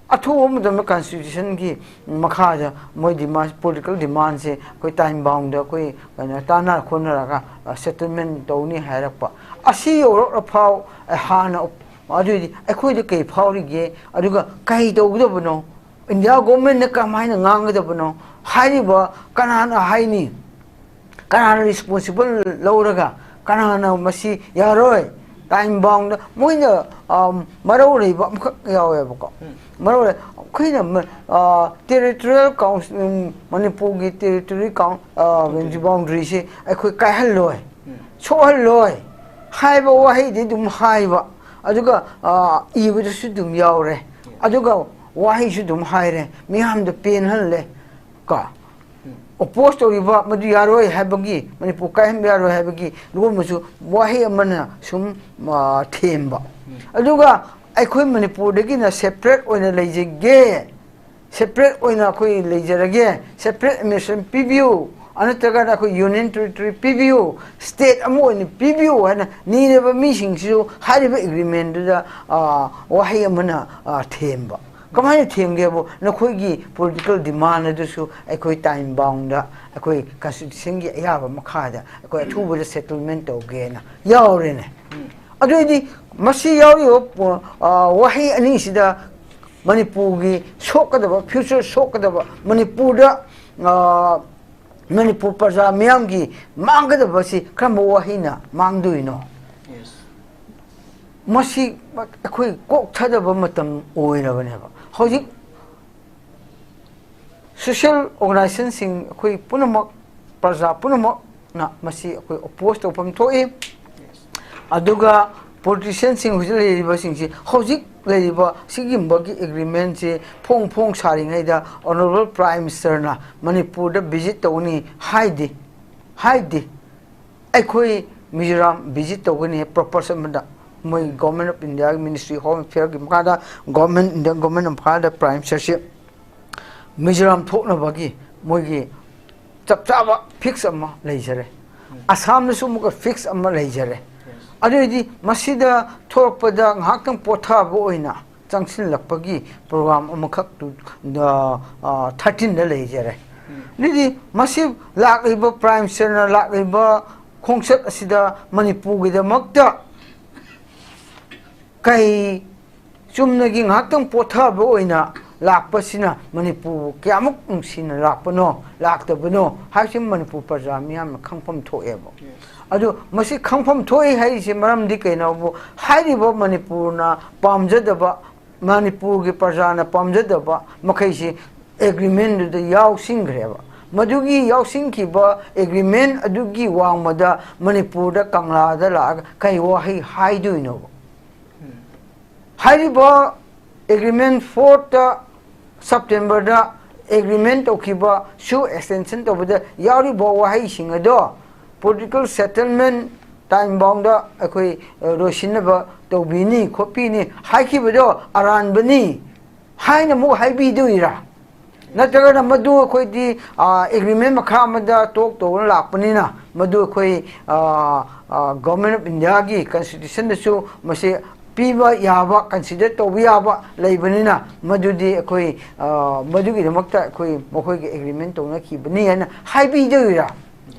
ꯑꯊꯨꯕ ꯃꯇꯝꯗ constitution ꯒꯤ ꯃꯈꯥꯗ ꯃꯣꯏ demand, political demand ꯁꯦ ꯑꯩꯈꯣꯏ time bound ꯑꯩꯈꯣꯏ ꯀꯩꯅꯣ ꯇꯥꯟꯅ ꯈꯣꯠꯅꯔꯒ, ꯑ, settlement ꯇꯧꯅꯤ ꯍꯥꯏꯔꯛꯄ꯫ ꯑꯁꯤ ꯌꯧꯔꯛꯂ ꯐꯥꯎ, ꯑ, ꯍꯥꯟꯅ ꯑꯗꯨꯗꯤ ꯑꯩꯈꯣꯏꯗ ꯀꯩ ꯐꯥꯎꯔꯤꯒꯦ? ꯑꯗꯨꯒ ꯀꯩ ꯇꯧꯒꯗꯕꯅꯣ? India government ꯅ ꯀꯃꯥꯏꯅ ꯉꯥꯡꯒꯗꯕꯅꯣ? ꯍꯥꯏꯔꯤꯕ ꯀꯅꯥꯅ ꯍꯥꯏꯅꯤ? ꯀꯅꯥꯅ responsible ꯂꯧꯔꯒ, ꯀꯅꯥꯅ ꯃꯁꯤ ꯌꯥꯔꯣꯏ, ꯇꯥꯏꯝ ꯕꯥꯎꯟꯗ ꯃꯣꯏꯅ, ꯑ, ꯃꯔꯧ ꯂꯩꯕ ꯑꯃꯈꯛ ꯌꯥꯎꯋꯦꯕꯀꯣ꯫ ꯎꯝ꯫ ꯃꯔꯧ ꯂꯩ-, ꯑꯩꯈꯣꯏꯅ ꯃ-, ꯑ, ꯇꯦꯔꯤꯇꯣꯔꯤꯌꯦꯜ ꯀꯥꯎꯟꯁꯤꯜ, ꯎꯝ, ꯃꯅꯤꯄꯨꯔꯒꯤ ꯇꯦꯔꯤꯇꯣꯔꯤ ꯀꯥꯎꯟ-, ꯑ, ꯕꯥꯎꯟꯗꯔꯤꯁꯦ ꯑꯩꯈꯣꯏ ꯀꯥꯏꯍꯜꯂꯣꯏ, ꯎꯝ꯫ ꯁꯣꯛꯍꯜꯂꯣꯏ ꯍꯥꯏꯕ ꯋꯥꯍꯩꯗꯤ ꯑꯗꯨꯝ ꯍꯥꯏꯕ, ꯑꯗꯨꯒ, ꯑ, ꯏꯕꯗꯁꯨ ꯑꯗꯨꯝ ꯌꯥꯎꯔꯦ꯫ ꯌꯦꯁ꯫ ꯑꯗꯨꯒ ꯋꯥꯍꯩꯁꯨ ꯑꯗꯨꯝ ꯍꯥꯏꯔꯦ, ꯃꯤꯌꯥꯝꯗ ꯄꯦꯟꯍꯜꯂꯦ꯫ ꯀꯣ? ꯎꯝ꯫ ꯑꯣꯄꯣꯖ ꯇꯧꯔꯤꯕ, ꯃꯗꯨ ꯌꯥꯔꯣꯏ ꯍꯥꯏꯕꯒꯤ, ꯃꯅꯤꯄꯨꯔ ꯀꯥꯏꯍꯟꯕ ꯌꯥꯔꯣꯏ ꯍꯥꯏꯕꯒꯤ ꯂꯨꯒꯨꯝꯕꯁꯨ ꯋꯥꯍꯩ ꯑꯃꯅ ꯁꯨꯝ, ꯑ, ꯊꯦꯝꯕ꯫ ꯎꯝ꯫ ꯑꯗꯨꯒ ꯑꯩꯈꯣꯏ ꯃꯅꯤꯄꯨꯔꯗꯒꯤꯅ ꯁꯦꯄꯔꯦꯠ ꯑꯣꯏꯅ ꯂꯩꯖꯒꯦ, ꯁꯦꯄꯔꯦꯠ ꯑꯣꯏꯅ ꯑꯩꯈꯣꯏ ꯂꯩꯖꯔꯒꯦ, ꯁꯦꯄꯔꯦꯠ ꯑꯦꯗꯃꯤꯅꯤꯁꯇ꯭ꯔꯦꯁꯟ ꯄꯤꯕꯤꯌꯨ, ꯑ, ꯅꯠꯇ꯭ꯔꯒꯅ ꯑꯩꯈꯣꯏ ꯌꯨꯅꯤꯌꯟ ꯇꯦꯔꯤꯇꯣꯔꯤ ꯄꯤꯕꯤꯌꯨ, ꯁ꯭ꯇꯦꯠ ꯑꯃ ꯑꯣꯏꯅ ꯄꯤꯕꯤꯌꯨ ꯍꯥꯏꯅ ꯅꯤꯔꯤꯕ ꯃꯤꯁꯤꯡꯁꯤꯁꯨ ꯍꯥꯏꯔꯤꯕ ꯑꯦꯒ꯭ꯔꯤꯃꯦꯟꯗꯨꯗ, ꯑ, ꯋꯥꯍꯩ ꯑꯃꯅ, ꯑ, ꯊꯦꯝꯕ꯫ ꯀꯃꯥꯏꯅ ꯊꯦꯝꯒꯦꯕꯨ, ꯅꯈꯣꯏꯒꯤ ꯄꯣꯂꯤꯇꯤꯀꯦꯜ ꯗꯤꯃꯥꯟ ꯑꯗꯨꯁꯨ ꯑꯩꯈꯣꯏ ꯇꯥꯏꯝ ꯕꯥꯎꯟꯗ, ꯑꯩꯈꯣꯏ ꯀꯟꯁꯇꯤꯇ꯭ꯌꯨꯁꯟꯒꯤ ꯑꯌꯥꯕ ꯃꯈꯥꯗ ꯑꯩꯈꯣꯏ ꯑꯊꯨꯕꯗ ꯁꯦꯇꯜꯃꯦꯟ ꯇꯧꯒꯦꯅ ꯌꯥꯎꯔꯦꯅꯦ꯫ ꯎꯝ꯫ ꯑꯗꯨꯑꯣꯏꯗꯤ ꯃꯁꯤ ꯌꯥꯎꯔꯤꯕ ꯄꯣ-, ꯑ, ꯋꯥꯍꯩ ꯑꯅꯤꯁꯤꯗ ꯃꯅꯤꯄꯨꯔꯒꯤ ꯁꯣꯛꯀꯗꯕ, ꯐ꯭ꯌꯨꯆꯔ ꯁꯣꯛꯀꯗꯕ, ꯃꯅꯤꯄꯨꯔꯗ, ꯑ, ꯃꯅꯤꯄꯨꯔ ꯄ꯭ꯔꯖꯥ ꯃꯤꯌꯥꯝꯒꯤ ꯃꯥꯡꯒꯗꯕꯁꯤ ꯀꯔꯝꯕ ꯋꯥꯍꯩꯅ ꯃꯥꯡꯗꯣꯏꯅꯣ? ꯌꯦꯁ꯫ ꯃꯁꯤ ꯑꯩꯈꯣꯏ ꯀꯣꯛ ꯊꯥꯗꯕ ꯃꯇꯝ ꯑꯣꯏꯔꯕꯅꯦꯕ꯫ ꯍꯧꯖꯤꯛ ꯁꯣꯁꯤꯌꯦꯜ ꯑꯣꯔꯒꯅꯥꯏꯖꯦꯁꯟꯁꯤꯡ ꯑꯩꯈꯣꯏ ꯄꯨꯝꯅꯃꯛ, ꯄ꯭ꯔꯖꯥ ꯄꯨꯝꯅꯃꯛꯅ ꯃꯁꯤ ꯑꯩꯈꯣꯏ ꯑꯣꯄꯣꯖ ꯇꯧꯐꯝ ꯊꯣꯛꯏ꯫ ꯑꯗꯨꯒ ꯄꯣꯂꯤꯇꯤꯁꯤꯌꯟꯁꯤꯡ ꯍꯧꯖꯤꯛ ꯂꯩꯔꯤꯕꯁꯤꯡꯁꯤ, ꯍꯧꯖꯤꯛ ꯂꯩꯔꯤꯕ ꯁꯤꯒꯨꯝꯕꯒꯤ ꯑꯦꯒ꯭ꯔꯤꯃꯦꯟꯁꯤ ꯐꯣꯡ ꯐꯣꯡ ꯁꯥꯔꯤꯉꯩꯗ ꯑꯣꯅꯔꯦꯕꯜ ꯄ꯭ꯔꯥꯏꯝ ꯃꯤꯅꯤꯁꯇꯔꯅ ꯃꯅꯤꯄꯨꯔꯗ ꯚꯤꯖꯤꯠ ꯇꯧꯅꯤ ꯍꯥꯏꯗꯦ, ꯍꯥꯏꯗꯦ꯫ ꯑꯩꯈꯣꯏ ꯃꯤꯖꯣꯔꯥꯝ ꯚꯤꯖꯤꯠ ꯇꯧꯒꯅꯤ ꯄꯔꯄꯁ ꯑꯃꯗ, ꯃꯣꯏ ꯒꯣꯔꯃꯦꯟ ꯑꯣꯐ ꯏꯟꯗꯤꯌꯥꯒꯤ ꯃꯤꯅꯤꯁꯇ꯭ꯔꯤ ꯍꯣꯝ ꯑꯦꯐꯤꯌꯔꯒꯤ ꯃꯈꯥꯗ, ꯒꯣꯔꯃꯦꯟ, ꯏꯟꯗꯤꯌꯟ ꯒꯣꯔꯃꯦꯟ ꯑꯣꯐ ꯃꯈꯥꯗ ꯄ꯭ꯔꯥꯏꯝ ꯃꯤꯅꯤꯁꯇꯔꯁꯤ ꯃꯤꯖꯣꯔꯥꯝ ꯊꯣꯛꯅꯕꯒꯤ ꯃꯣꯏꯒꯤ ꯆꯞ ꯆꯥꯕ ꯐꯤꯛꯁ ꯑꯃ ꯂꯩꯖꯔꯦ꯫ ꯎꯝ꯫ ꯑꯁꯥꯝꯗꯁꯨ ꯑꯃꯨꯛꯀ ꯐꯤꯛꯁ ꯑꯃ ꯂꯩꯖꯔꯦ꯫ ꯌꯦꯁ꯫ ꯑꯗꯨꯑꯣꯏꯗꯤ ꯃꯁꯤꯗ ꯊꯣꯛꯂꯛꯄꯗ ꯉꯥꯏꯍꯥꯛꯇꯪ ꯄꯣꯊꯥꯕ ꯑꯣꯏꯅ ꯆꯪꯁꯤꯜꯂꯛꯄꯒꯤ ꯄ꯭ꯔꯣꯒ꯭ꯔꯥꯝ ꯑꯃꯈꯛ ꯇꯨ-, ꯑ, ꯑ, ꯊꯥꯔꯇꯤꯟꯗ ꯂꯩꯖꯔꯦ꯫ ꯎꯝ꯫ ꯑꯗꯨꯗꯤ ꯃꯁꯤ ꯂꯥꯛꯂꯤꯕ ꯄ꯭ꯔꯥꯏꯝ ꯃꯤꯅꯤꯁꯇꯔꯅ ꯂꯥꯛꯂꯤꯕ ꯈꯣꯡꯆꯠ ꯑꯁꯤꯗ ꯃꯅꯤꯄꯨꯔꯒꯤꯗꯃꯛꯇ ꯀꯩ ꯆꯨꯝꯅꯒꯤ ꯉꯥꯏꯍꯥꯛꯇꯪ ꯄꯣꯊꯥꯕ ꯑꯣꯏꯅ ꯂꯥꯛꯄꯁꯤꯅ ꯃꯅꯤꯄꯨꯔꯕꯨ ꯀꯌꯥꯃꯨꯛ ꯅꯨꯡꯁꯤꯅ ꯂꯥꯛꯄꯅꯣ, ꯂꯥꯛꯇꯕꯅꯣ ꯍꯥꯏꯕꯁꯤ ꯃꯅꯤꯄꯨꯔ ꯄ꯭ꯔꯖꯥ ꯃꯤꯌꯥꯝꯅ ꯈꯪꯐꯝ ꯊꯣꯛꯑꯦꯕ꯫ ꯌꯦꯁ꯫ ꯑꯗꯨ ꯃꯁꯤ ꯈꯪꯐꯝ ꯊꯣꯛꯏ ꯍꯥꯏꯔꯤꯁꯦ ꯃꯔꯝꯗꯤ ꯀꯩꯅꯣꯕꯨ, ꯍꯥꯏꯔꯤꯕ ꯃꯅꯤꯄꯨꯔꯅ ꯄꯥꯝꯖꯗꯕ, ꯃꯅꯤꯄꯨꯔꯒꯤ ꯄ꯭ꯔꯖꯥꯅ ꯄꯥꯝꯖꯗꯕ ꯃꯈꯩꯁꯤ ꯑꯦꯒ꯭ꯔꯤꯃꯦꯟꯗꯨꯗ ꯌꯥꯎꯁꯤꯟꯈ꯭ꯔꯦꯕ꯫ ꯃꯗꯨꯒꯤ ꯌꯥꯎꯁꯤꯟꯈꯤꯕ ꯑꯦꯒ꯭ꯔꯤꯃꯦꯟ ꯑꯗꯨꯒꯤ ꯋꯥꯡꯃꯗ ꯃꯅꯤꯄꯨꯔꯗ ꯀꯪꯂꯥꯗ ꯂꯥꯛꯑꯒ ꯀꯩ ꯋꯥꯍꯩ ꯍꯥꯏꯗꯣꯏꯅꯣꯕ? ꯍꯥꯏꯔꯤꯕ ꯑꯦꯒ꯭ꯔꯤꯃꯦꯟ ꯐꯣꯔꯠꯇ, ꯁꯦꯞꯇꯦꯝꯕꯔꯗ ꯑꯦꯒ꯭ꯔꯤꯃꯦꯟ ꯇꯧꯈꯤꯕꯁꯨ ꯑꯦꯛꯁꯇꯦꯟꯁꯟ ꯇꯧꯕꯗ ꯌꯥꯎꯔꯤꯕ ꯋꯥꯍꯩꯁꯤꯡ ꯑꯗꯣ ꯄꯣꯂꯤꯇꯤꯀꯦꯜ ꯁꯦꯇꯜꯃꯦꯟ ꯇꯥꯏꯝ ꯕꯥꯎꯟꯗ ꯑꯩꯈꯣꯏ, ꯑ, ꯂꯣꯏꯁꯤꯟꯅꯕ ꯇꯧꯕꯤꯅꯤ ꯈꯣꯠꯄꯤꯅꯤ ꯍꯥꯏꯈꯤꯕꯗꯣ ꯑꯔꯥꯟꯕꯅꯤ ꯍꯥꯏꯅ ꯑꯃꯨꯛ ꯍꯥꯏꯕꯤꯗꯣꯏꯔꯥ? ꯅꯠꯇ꯭ꯔꯒꯅ ꯃꯗꯨ ꯑꯩꯈꯣꯏꯗꯤ, ꯑ, ꯑꯦꯒ꯭ꯔꯤꯃꯦꯟ ꯃꯈꯥ ꯑꯃꯗ ꯇꯣꯛ ꯇꯧꯗꯨꯅ ꯂꯥꯛꯄꯅꯤꯅ ꯃꯗꯨ ꯑꯩꯈꯣꯏ, ꯑ, ꯑ, ꯒꯣꯚꯔꯟꯃꯦꯟ ꯑꯣꯐ ꯏꯟꯗꯤꯌꯥꯒꯤ ꯀꯟꯁꯇꯤꯇ꯭ꯌꯨꯁꯟꯗꯁꯨ ꯃꯁꯤ ꯄꯤꯕ ꯌꯥꯕ, ꯀꯟꯁꯤꯗꯔ ꯇꯧꯕ ꯌꯥꯕ ꯂꯩꯕꯅꯤꯅ ꯃꯗꯨꯗꯤ ꯑꯩꯈꯣꯏ, ꯑ, ꯃꯗꯨꯒꯤꯗꯃꯛꯇ ꯑꯩꯈꯣꯏ ꯃꯈꯣꯏꯒꯤ ꯑꯦꯒ꯭ꯔꯤꯃꯦꯟ ꯇꯧꯅꯈꯤꯕꯅꯤ ꯍꯥꯏꯅ ꯍꯥꯏꯕꯤꯗꯣꯏꯔꯥ?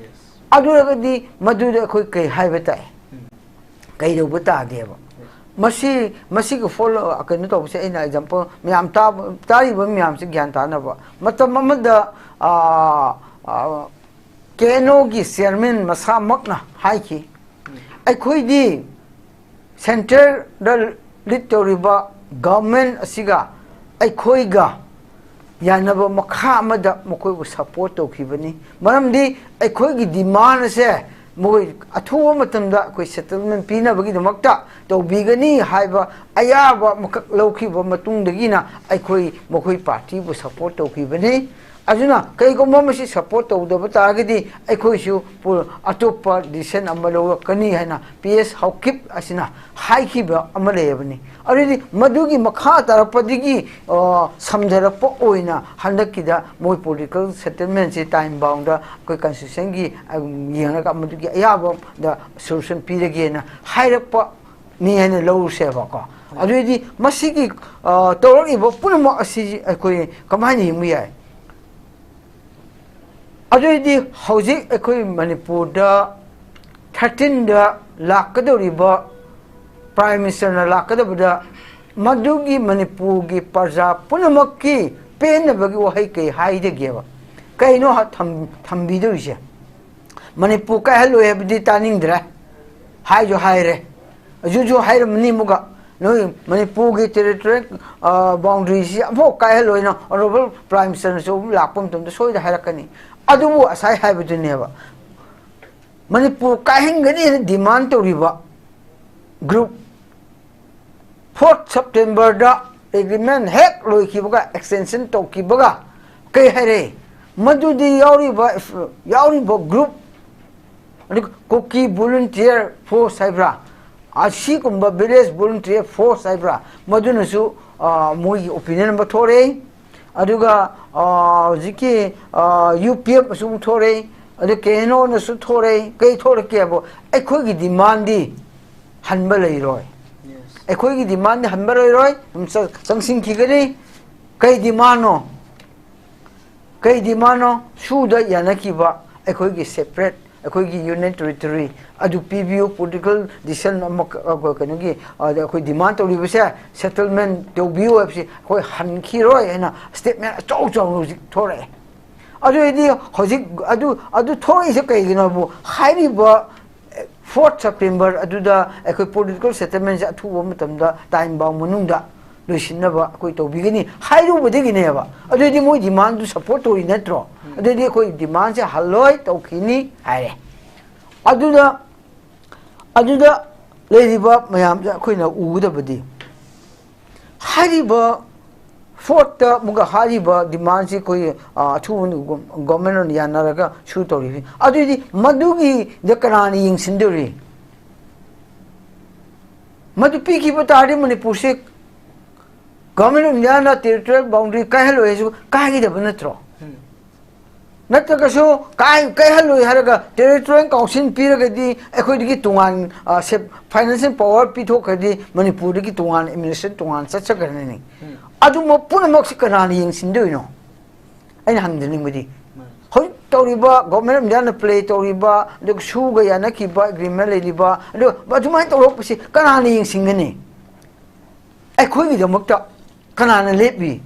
ꯑꯗꯨ ꯑꯣꯏꯔꯒꯗꯤ ꯃꯗꯨꯗ ꯑꯩꯈꯣꯏ ꯀꯩ ꯍꯥꯏꯕ ꯇꯥꯏ? ꯀꯩꯗꯧꯕ ꯇꯥꯒꯦꯕ? ꯃꯁꯤ, ꯃꯁꯤꯒꯤ ꯐꯣꯜ, ꯀꯩꯅꯣ ꯇꯧꯕꯁꯦ ꯑꯩꯅ ꯑꯦꯛꯖꯥꯝꯄꯜ ꯃꯌꯥꯝ ꯇꯥꯕ, ꯇꯥꯔꯤꯕ ꯃꯌꯥꯝꯁꯦ ꯒ꯭ꯌꯥꯟ ꯇꯥꯅꯕ꯫ ꯃꯇꯝ ꯑꯃꯗ, ꯑ, ꯑ, ꯀꯦ ꯑꯦꯟ ꯑꯣꯒꯤ ꯆꯤꯌꯔꯃꯦꯟ ꯃꯁꯥꯃꯛꯅ ꯍꯥꯏꯈꯤ, "ꯑꯩꯈꯣꯏꯗꯤ ꯁꯦꯟꯇꯔꯗ ꯂꯤꯠ ꯇꯧꯔꯤꯕ ꯒꯚꯔꯟꯃꯦꯟ ꯑꯁꯤꯒ ꯑꯩꯈꯣꯏꯒ ꯌꯥꯅꯕ ꯃꯈꯥ ꯑꯃꯗ ꯃꯈꯣꯏꯕꯨ ꯁꯄꯣꯔꯠ ꯇꯧꯈꯤꯕꯅꯤ꯫ ꯃꯔꯝꯗꯤ ꯑꯩꯈꯣꯏꯒꯤ ꯗꯤꯃꯥꯟ ꯑꯁꯦ ꯃꯈꯣꯏ ꯑꯊꯨꯕ ꯃꯇꯝꯗ ꯑꯩꯈꯣꯏ ꯁꯦꯇꯜꯃꯦꯟ ꯄꯤꯅꯕꯒꯤꯗꯃꯛꯇ ꯇꯧꯕꯤꯒꯅꯤ ꯍꯥꯏꯕ ꯑꯌꯥꯕ ꯑꯃꯈꯛ ꯂꯧꯈꯤꯕ ꯃꯇꯨꯡꯗꯒꯤꯅ ꯑꯩꯈꯣꯏ ꯃꯈꯣꯏ ꯄꯥꯔꯇꯤꯕꯨ ꯁꯄꯣꯔꯠ ꯇꯧꯈꯤꯕꯅꯤ꯫ ꯑꯗꯨꯅ ꯀꯩꯒꯨꯝꯕ ꯃꯁꯤ ꯁꯄꯣꯔꯠ ꯇꯧꯗꯕ ꯇꯥꯔꯒꯗꯤ ꯑꯩꯈꯣꯏꯁꯨ ꯄꯨ-, ꯑꯇꯣꯞꯄ ꯗꯤꯁꯤꯖꯟ ꯑꯃ ꯂꯧꯔꯛꯀꯅꯤ" ꯍꯥꯏꯅ ꯄꯤ ꯑꯦꯁ ꯍꯥꯎꯀꯤꯞ ꯑꯁꯤꯅ ꯍꯥꯏꯈꯤꯕ ꯑꯃ ꯂꯩꯔꯕꯅꯤ꯫ ꯑꯗꯨꯗꯤ ꯃꯗꯨꯒꯤ ꯃꯈꯥ ꯇꯥꯔꯛꯄꯗꯒꯤ, ꯑ, ꯁꯝꯊꯔꯛꯄ ꯑꯣꯏꯅ ꯍꯟꯗꯛꯀꯤꯗ ꯃꯣꯏ ꯄꯣꯂꯤꯇꯤꯀꯦꯜ ꯁꯦꯇꯜꯃꯦꯟꯁꯤ ꯇꯥꯏꯝ ꯕꯥꯎꯟꯗ ꯑꯩꯈꯣꯏ ꯀꯟꯁꯇꯤꯇ꯭ꯌꯨꯁꯟꯒꯤ, ꯑ, ꯌꯦꯡꯉꯒ ꯃꯗꯨꯒꯤ ꯑꯌꯥꯕꯗ ꯁꯣꯂꯨꯁꯟ ꯄꯤꯔꯒꯦꯅ ꯍꯥꯏꯔꯛꯄꯅꯤ ꯍꯥꯏꯅ ꯂꯧꯔꯨꯁꯦꯕꯀꯣ꯫ ꯑꯗꯨꯑꯣꯏꯗꯤ ꯃꯁꯤꯒꯤ, ꯑ, ꯇꯧꯔꯛꯂꯤꯕ ꯄꯨꯝꯅꯃꯛ ꯑꯁꯤ ꯑꯩꯈꯣꯏ ꯀꯃꯥꯏꯅ ꯌꯦꯡꯕ ꯌꯥꯏ? ꯑꯗꯨꯑꯣꯏꯗꯤ ꯍꯧꯖꯤꯛ ꯑꯩꯈꯣꯏ ꯃꯅꯤꯄꯨꯔꯗ ꯊꯥꯔꯇꯤꯟꯗ ꯂꯥꯛꯀꯗꯧꯔꯤꯕ ꯄ꯭ꯔꯥꯏꯝ ꯃꯤꯅꯤꯁꯇꯔꯅ ꯂꯥꯛꯀꯗꯕꯗ ꯃꯗꯨꯒꯤ ꯃꯅꯤꯄꯨꯔꯒꯤ ꯄ꯭ꯔꯖꯥ ꯄꯨꯝꯅꯃꯛꯀꯤ ꯄꯦꯟꯅꯕꯒꯤ ꯋꯥꯍꯩ ꯀꯩ ꯍꯥꯏꯗꯒꯦꯕ? ꯀꯩꯅꯣ ꯍ-, ꯊꯝ-, ꯊꯝꯕꯤꯗꯧꯔꯤꯁꯦ? ꯃꯅꯤꯄꯨꯔ ꯀꯥꯏꯍꯜꯂꯣꯏ ꯍꯥꯏꯕꯗꯤ ꯇꯥꯅꯤꯡꯗ꯭ꯔꯦ꯫ ꯍꯥꯏꯁꯨ ꯍꯥꯏꯔꯦ, ꯍꯧꯖꯤꯛꯁꯨ ꯍꯥꯏꯔꯝꯃꯅꯤ ꯑꯃꯨꯛꯀ, ꯅꯣꯏ ꯃꯅꯤꯄꯨꯔꯒꯤ ꯇꯦꯔꯤꯇꯣꯔꯤꯌꯦꯜ ꯕꯥꯎꯟꯗꯔꯤꯁꯤ ꯑꯃꯐꯥꯎ ꯀꯥꯏꯍꯜꯂꯣꯏꯅ ꯑꯣꯅꯔꯦꯕꯜ ꯄ꯭ꯔꯥꯏꯝ ꯃꯤꯅꯤꯁꯇꯔꯅꯁꯨ ꯂꯥꯛꯄ ꯃꯇꯝꯗ ꯁꯣꯏꯗ ꯍꯥꯏꯔꯛꯀꯅꯤ꯫ ꯑꯗꯨꯕꯨ ꯉꯁꯥꯏ ꯍꯥꯏꯕꯗꯨꯅꯦꯕ, ꯃꯅꯤꯄꯨꯔ ꯀꯥꯏꯍꯟꯒꯅꯤ ꯍꯥꯏꯅ ꯗꯤꯃꯥꯟ ꯇꯧꯔꯤꯕ ꯒ꯭ꯔꯨꯞ ꯐꯣꯔꯠ ꯁꯦꯞꯇꯦꯝꯕꯔꯗ ꯑꯦꯒ꯭ꯔꯤꯃꯦꯟ ꯍꯦꯛ ꯂꯣꯏꯈꯤꯕꯒ, ꯑꯦꯛꯁꯇꯦꯟꯁꯟ ꯇꯧꯈꯤꯕꯒ ꯀꯩ ꯍꯥꯏꯔꯦ? ꯃꯗꯨꯗꯤ ꯌꯥꯎꯔꯤꯕ, ꯌꯥꯎꯔꯤꯕ ꯒ꯭ꯔꯨꯞ, ꯑꯗꯨꯒ ꯀꯨꯀꯤ ꯚꯣꯂꯨꯟꯇꯤꯌꯔ ꯐꯣꯔꯁ ꯍꯥꯏꯕ꯭ꯔꯥ, ꯑꯁꯤꯒꯨꯝꯕ ꯚꯤꯂꯦꯖ ꯚꯣꯂꯨꯟꯇꯤꯌꯔ ꯐꯣꯔꯁ ꯍꯥꯏꯕ꯭ꯔꯥ, ꯃꯗꯨꯅꯁꯨ, ꯑ, ꯃꯣꯏꯒꯤ ꯑꯣꯄꯤꯅꯤꯌꯟ ꯑꯃ ꯊꯣꯛꯂꯛꯏ꯫ ꯑꯗꯨꯒ, ꯑ, ꯍꯧꯖꯤꯛꯀꯤ, ꯑ, ꯌꯨ ꯄꯤ ꯑꯦꯐꯅꯁꯨ ꯑꯃꯨꯛ ꯊꯣꯛꯂꯛꯏ, ꯑꯗꯨ ꯀꯦ ꯑꯦꯟ ꯑꯣꯅꯁꯨ ꯊꯣꯛꯂꯛꯏ꯫ ꯀꯩ ꯊꯣꯛꯂꯛꯀꯦ ꯍꯥꯏꯕꯨ, ꯑꯩꯈꯣꯏꯒꯤ ꯗꯤꯃꯥꯟꯗꯤ ꯍꯟꯕ ꯂꯩꯔꯣꯏ꯫ ꯑꯩꯈꯣꯏꯒꯤ ꯗꯤꯃꯥꯟꯗꯤ ꯍꯟꯕ ꯂꯩꯔꯣꯏ, ꯑꯗꯨꯝ ꯆ-, ꯆꯪꯁꯤꯟꯈꯤꯒꯅꯤ꯫ ꯀꯩ ꯗꯤꯃꯥꯟꯅꯣ? ꯀꯩ ꯗꯤꯃꯥꯟꯅꯣ? ꯁꯨꯗ ꯌꯥꯅꯈꯤꯕ ꯑꯩꯈꯣꯏꯒꯤ ꯁꯦꯄꯔꯦꯠ, ꯑꯩꯈꯣꯏꯒꯤ ꯌꯨꯅꯤꯌꯟ ꯇꯦꯔꯤꯇꯣꯔꯤ ꯑꯗꯨ ꯄꯤꯕꯤꯌꯨ, ꯄꯣꯂꯤꯇꯤꯀꯦꯜ ꯗꯤꯁꯤꯖꯟ ꯑꯃ, ꯑ, ꯀꯩꯅꯣꯒꯤ, ꯑ, ꯑꯩꯈꯣꯏ ꯗꯤꯃꯥꯟ ꯇꯧꯔꯤꯕꯁꯦ ꯁꯦꯇꯜꯃꯦꯟ ꯇꯧꯕꯤꯌꯨ ꯍꯥꯏꯕꯁꯤ ꯑꯩꯈꯣꯏ ꯍꯟꯈꯤꯔꯣꯏ ꯍꯥꯏꯅ ꯁ꯭ꯇꯦꯠꯃꯦꯟ ꯑꯆꯧ ꯑꯆꯧꯕ ꯍꯧꯖꯤꯛ ꯊꯣꯛꯂꯛꯑꯦ꯫ ꯑꯗꯨ ꯑꯣꯏꯔꯗꯤ ꯍꯧꯖꯤꯛ ꯑꯗꯨ, ꯑꯗꯨ ꯊꯣꯛꯂꯛꯏꯁꯦ ꯀꯩꯒꯤꯅꯣꯕꯨ, ꯍꯥꯏꯔꯤꯕ ꯐꯣꯔꯠ ꯁꯦꯞꯇꯦꯝꯕꯔ ꯑꯗꯨꯗ ꯑꯩꯈꯣꯏ ꯄꯣꯂꯤꯇꯤꯀꯦꯜ ꯁꯦꯇꯜꯃꯦꯟꯁꯦ ꯑꯊꯨꯕ ꯃꯇꯝꯗ ꯇꯥꯏꯝ ꯕꯥꯎꯟ ꯃꯅꯨꯡꯗ ꯂꯣꯏꯁꯤꯟꯅꯕ ꯑꯩꯈꯣꯏ ꯇꯧꯕꯤꯒꯅꯤ ꯍꯥꯏꯔꯨꯕꯗꯒꯤꯅꯦꯕ꯫ ꯑꯗꯨꯗꯤ ꯃꯣꯏ ꯗꯤꯃꯥꯟꯗꯨ ꯁꯞꯄꯣꯔꯠ ꯇꯧꯔꯤ ꯅꯠꯇ꯭ꯔꯣ? ꯑꯗꯨꯗꯤ ꯑꯩꯈꯣꯏ ꯗꯤꯃꯥꯟꯁꯦ ꯍꯜꯂꯣꯏ, ꯇꯧꯈꯤꯅꯤ ꯍꯥꯏꯔꯦ꯫ ꯑꯗꯨꯗ, ꯑꯗꯨꯗ ꯂꯩꯔꯤꯕ ꯃꯌꯥꯝꯁꯦ ꯑꯩꯈꯣꯏꯅ ꯎꯒꯗꯕꯗꯤ, ꯍꯥꯏꯔꯤꯕ ꯐꯣꯔꯠꯇ ꯑꯃꯨꯛꯀ ꯍꯥꯏꯔꯤꯕ ꯗꯤꯃꯥꯟꯁꯤ ꯑꯩꯈꯣꯏ, ꯑ, ꯑꯊꯨꯕ ꯒꯣ-, ꯒꯣꯚꯔꯟꯃꯦꯟꯠꯅ ꯌꯥꯅꯔꯒ ꯁꯨ ꯇꯧꯔꯤꯕꯅꯤ꯫ ꯑꯗꯨꯗꯤ ꯃꯗꯨꯒꯤꯗ ꯀꯅꯥꯅ ꯌꯦꯡꯁꯤꯟꯗꯣꯔꯤ? ꯃꯗꯨ ꯄꯤꯈꯤꯕ ꯇꯥꯔꯗꯤ ꯃꯅꯤꯄꯨꯔꯁꯤ government of Indian territorial boundary ꯀꯥꯏꯍꯜꯂꯣꯏ ꯍꯥꯏꯁꯨ ꯀꯥꯏꯒꯗꯕ ꯅꯠꯇ꯭ꯔꯣ? ꯎꯝ꯫ ꯅꯠꯇ꯭ꯔꯒꯁꯨ ꯀꯥꯏ-, ꯀꯥꯏꯍꯜꯂꯣꯏ ꯍꯥꯏꯔꯒ ꯇꯦꯔꯤꯇꯣꯔꯤꯌꯦꯜ ꯀꯥꯎꯟꯁꯤꯜ ꯄꯤꯔꯒꯗꯤ ꯑꯩꯈꯣꯏꯗꯒꯤ ꯇꯣꯉꯥꯟ, ꯑ, ꯁꯦꯞ-, ꯐꯥꯏꯅꯥꯟꯁꯤꯌꯦꯜ ꯄꯋꯥꯔ ꯄꯤꯊꯣꯛꯈ꯭ꯔꯗꯤ ꯃꯅꯤꯄꯨꯔꯗꯒꯤ ꯇꯣꯉꯥꯟ ꯑꯦꯗꯃꯤꯅꯤꯁꯇ꯭ꯔꯦꯁꯟ ꯇꯣꯉꯥꯟ ꯆꯠꯆꯈ꯭ꯔꯅꯤ꯫ ꯎꯝ꯫ ꯑꯗꯨꯝꯕ ꯄꯨꯝꯅꯃꯛꯁꯤ ꯀꯅꯥꯅ ꯌꯦꯡꯁꯤꯟꯗꯣꯏꯅꯣ? ꯑꯩꯅ ꯍꯪꯖꯅꯤꯡꯕꯗꯤ, ꯃꯥꯅꯤ꯫ ꯍꯧꯖꯤꯛ ꯇꯧꯔꯤꯕ ꯒꯣꯚꯔꯟꯃꯦꯟꯠ ꯑꯣꯐ ꯏꯟꯗꯤꯌꯥꯅ ꯄ꯭ꯂꯦ ꯇꯧꯔꯤꯕ, ꯑꯗꯨꯒ ꯁꯨꯒ ꯌꯥꯅꯈꯤꯕ ꯑꯦꯒ꯭ꯔꯤꯃꯦꯟ ꯂꯩꯔꯤꯕ, ꯑꯗꯨ ꯑꯗꯨꯃꯥꯏꯅ ꯇꯧꯔꯛꯄꯁꯤ ꯀꯅꯥꯅ ꯌꯦꯡꯁꯤꯟꯒꯅꯤ? ꯑꯩꯈꯣꯏꯒꯤꯗꯃꯛꯇ ꯀꯅꯥꯅ ꯂꯦꯞꯄꯤ?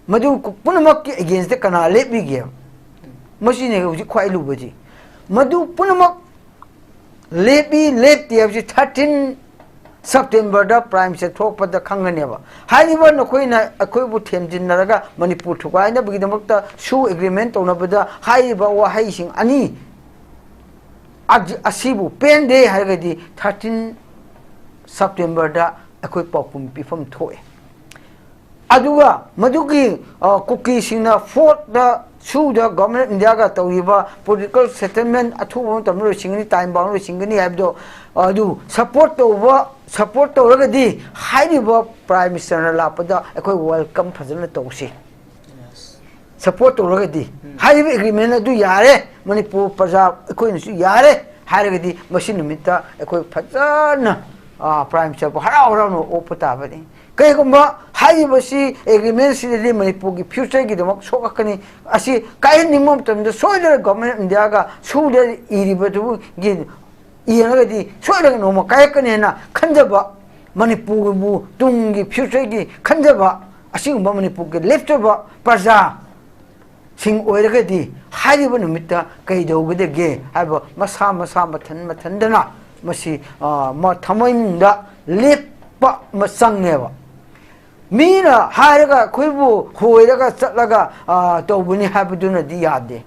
ꯃꯗꯨ ꯄꯨꯝꯅꯃꯛꯀꯤ ꯑꯦꯒꯦꯟꯁꯇ ꯀꯅꯥ ꯂꯦꯞꯄꯤꯒꯦ? ꯃꯁꯤꯅꯦ ꯍꯧꯖꯤꯛ ꯈ꯭ꯋꯥꯏ ꯂꯨꯕꯁꯤ꯫ ꯃꯗꯨ ꯄꯨꯝꯅꯃꯛ ꯂꯦꯞꯄꯤ ꯂꯦꯞꯇꯦ ꯍꯥꯏꯕꯁꯤ thirteen Septemberꯗ Prime Minister ꯊꯣꯛꯄꯗ ꯈꯪꯒꯅꯦꯕ꯫ ꯍꯥꯏꯔꯤꯕ ꯅꯈꯣꯏꯅ ꯑꯩꯈꯣꯏꯕꯨ ꯊꯦꯝꯖꯤꯟꯅꯔꯒ ꯃꯅꯤꯄꯨꯔ ꯊꯨꯒꯥꯏꯅꯕꯒꯤꯗꯃꯛꯇ ꯁꯨ agreement ꯇꯧꯅꯕꯗ ꯍꯥꯏꯔꯤꯕ ꯋꯥꯍꯩꯁꯤꯡ ꯑꯅꯤ ꯑꯁꯤꯕꯨ ꯄꯦꯟꯗꯦ ꯍꯥꯏꯔꯒꯗꯤ thirteen Septemberꯗ ꯑꯩꯈꯣꯏ ꯄꯥꯎꯈꯨꯝ ꯄꯤꯐꯝ ꯊꯣꯛꯑꯦ꯫ ꯑꯗꯨꯒ ꯃꯗꯨꯒꯤ ꯀꯨꯀꯤꯁꯤꯡꯅ fourthꯇ ꯁꯨꯗ Government of Indiaꯒ ꯇꯧꯔꯤꯕ political settlement ꯑꯊꯨꯕ ꯃꯇꯝꯗ ꯂꯣꯏꯁꯤꯟꯒꯅꯤ, time bound ꯂꯣꯏꯁꯤꯟꯒꯅꯤ ꯍꯥꯏꯕꯗꯣ, ꯑꯗꯨ support ꯇꯧꯕ, support ꯇꯧꯔꯒꯗꯤ ꯍꯥꯏꯔꯤꯕ Prime Ministerꯅ ꯂꯥꯛꯄꯗ ꯑꯩꯈꯣꯏ welcome ꯐꯖꯅ ꯇꯧꯁꯤ꯫ Support ꯇꯧꯔꯒꯗꯤ ꯍꯥꯏꯔꯤꯕ agreement ꯑꯗꯨ ꯌꯥꯔꯦ, ꯃꯅꯤꯄꯨꯔ ꯄ꯭ꯔꯖꯥ ꯑꯩꯈꯣꯏꯅꯁꯨ ꯌꯥꯔꯦ ꯍꯥꯏꯔꯒꯗꯤ ꯃꯁꯤ ꯅꯨꯃꯤꯠꯇ ꯑꯩꯈꯣꯏ ꯐꯖꯅ Prime Ministerꯕꯨ ꯍꯔꯥꯎ ꯍꯔꯥꯎꯅ ꯑꯣꯛꯄ ꯇꯥꯕꯅꯤ꯫ ꯀꯩꯒꯨꯝꯕ ꯍꯥꯏꯔꯤꯕꯁꯤ agreementꯁꯤꯗꯗꯤ ꯃꯅꯤꯄꯨꯔꯒꯤ futureꯒꯤꯗꯃꯛ ꯁꯣꯛꯂꯛꯀꯅꯤ, ꯑꯁꯤ ꯀꯥꯏꯍꯟꯅꯤꯡꯕ ꯃꯇꯝꯗ ꯁꯣꯏꯗꯅ Government of Indiaꯒ ꯁꯨꯗ ꯏꯔꯤꯕꯗꯨꯒꯤ ꯌꯦꯡꯉꯒꯗꯤ ꯁꯣꯏꯗꯅ ꯅꯣꯡꯃ ꯀꯥꯏꯔꯛꯀꯅꯤ ꯍꯥꯏꯅ ꯈꯟꯖꯕ, ꯃꯅꯤꯄꯨꯔꯕꯨ ꯇꯨꯡꯒꯤ futureꯒꯤ ꯈꯟꯖꯕ, ꯑꯁꯤꯒꯨꯝꯕ ꯃꯅꯤꯄꯨꯔꯒꯤ ꯂꯦꯞꯆꯕ ꯄ꯭ꯔꯖꯥꯁꯤꯡ ꯑꯣꯏꯔꯒꯗꯤ ꯍꯥꯏꯔꯤꯕ ꯅꯨꯃꯤꯠꯇ ꯀꯩꯗꯧꯒꯗꯒꯦ ꯍꯥꯏꯕ ꯃꯁꯥ ꯃꯁꯥ ꯃꯊꯟ ꯃꯊꯟꯗꯅ ꯃꯁꯤ ꯊꯃꯣꯏꯅꯨꯡꯗ ꯂꯦꯞꯄ ꯑꯃ ꯆꯪꯉꯦꯕ꯫ ꯃꯤꯅ ꯍꯥꯏꯔꯒ ꯑꯩꯈꯣꯏꯕꯨ ꯍꯣꯏꯔꯒ ꯆꯠꯂꯒ ꯇꯧꯕꯅꯤ ꯍꯥꯏꯕꯗꯨꯅꯗꯤ ꯌꯥꯗꯦ꯫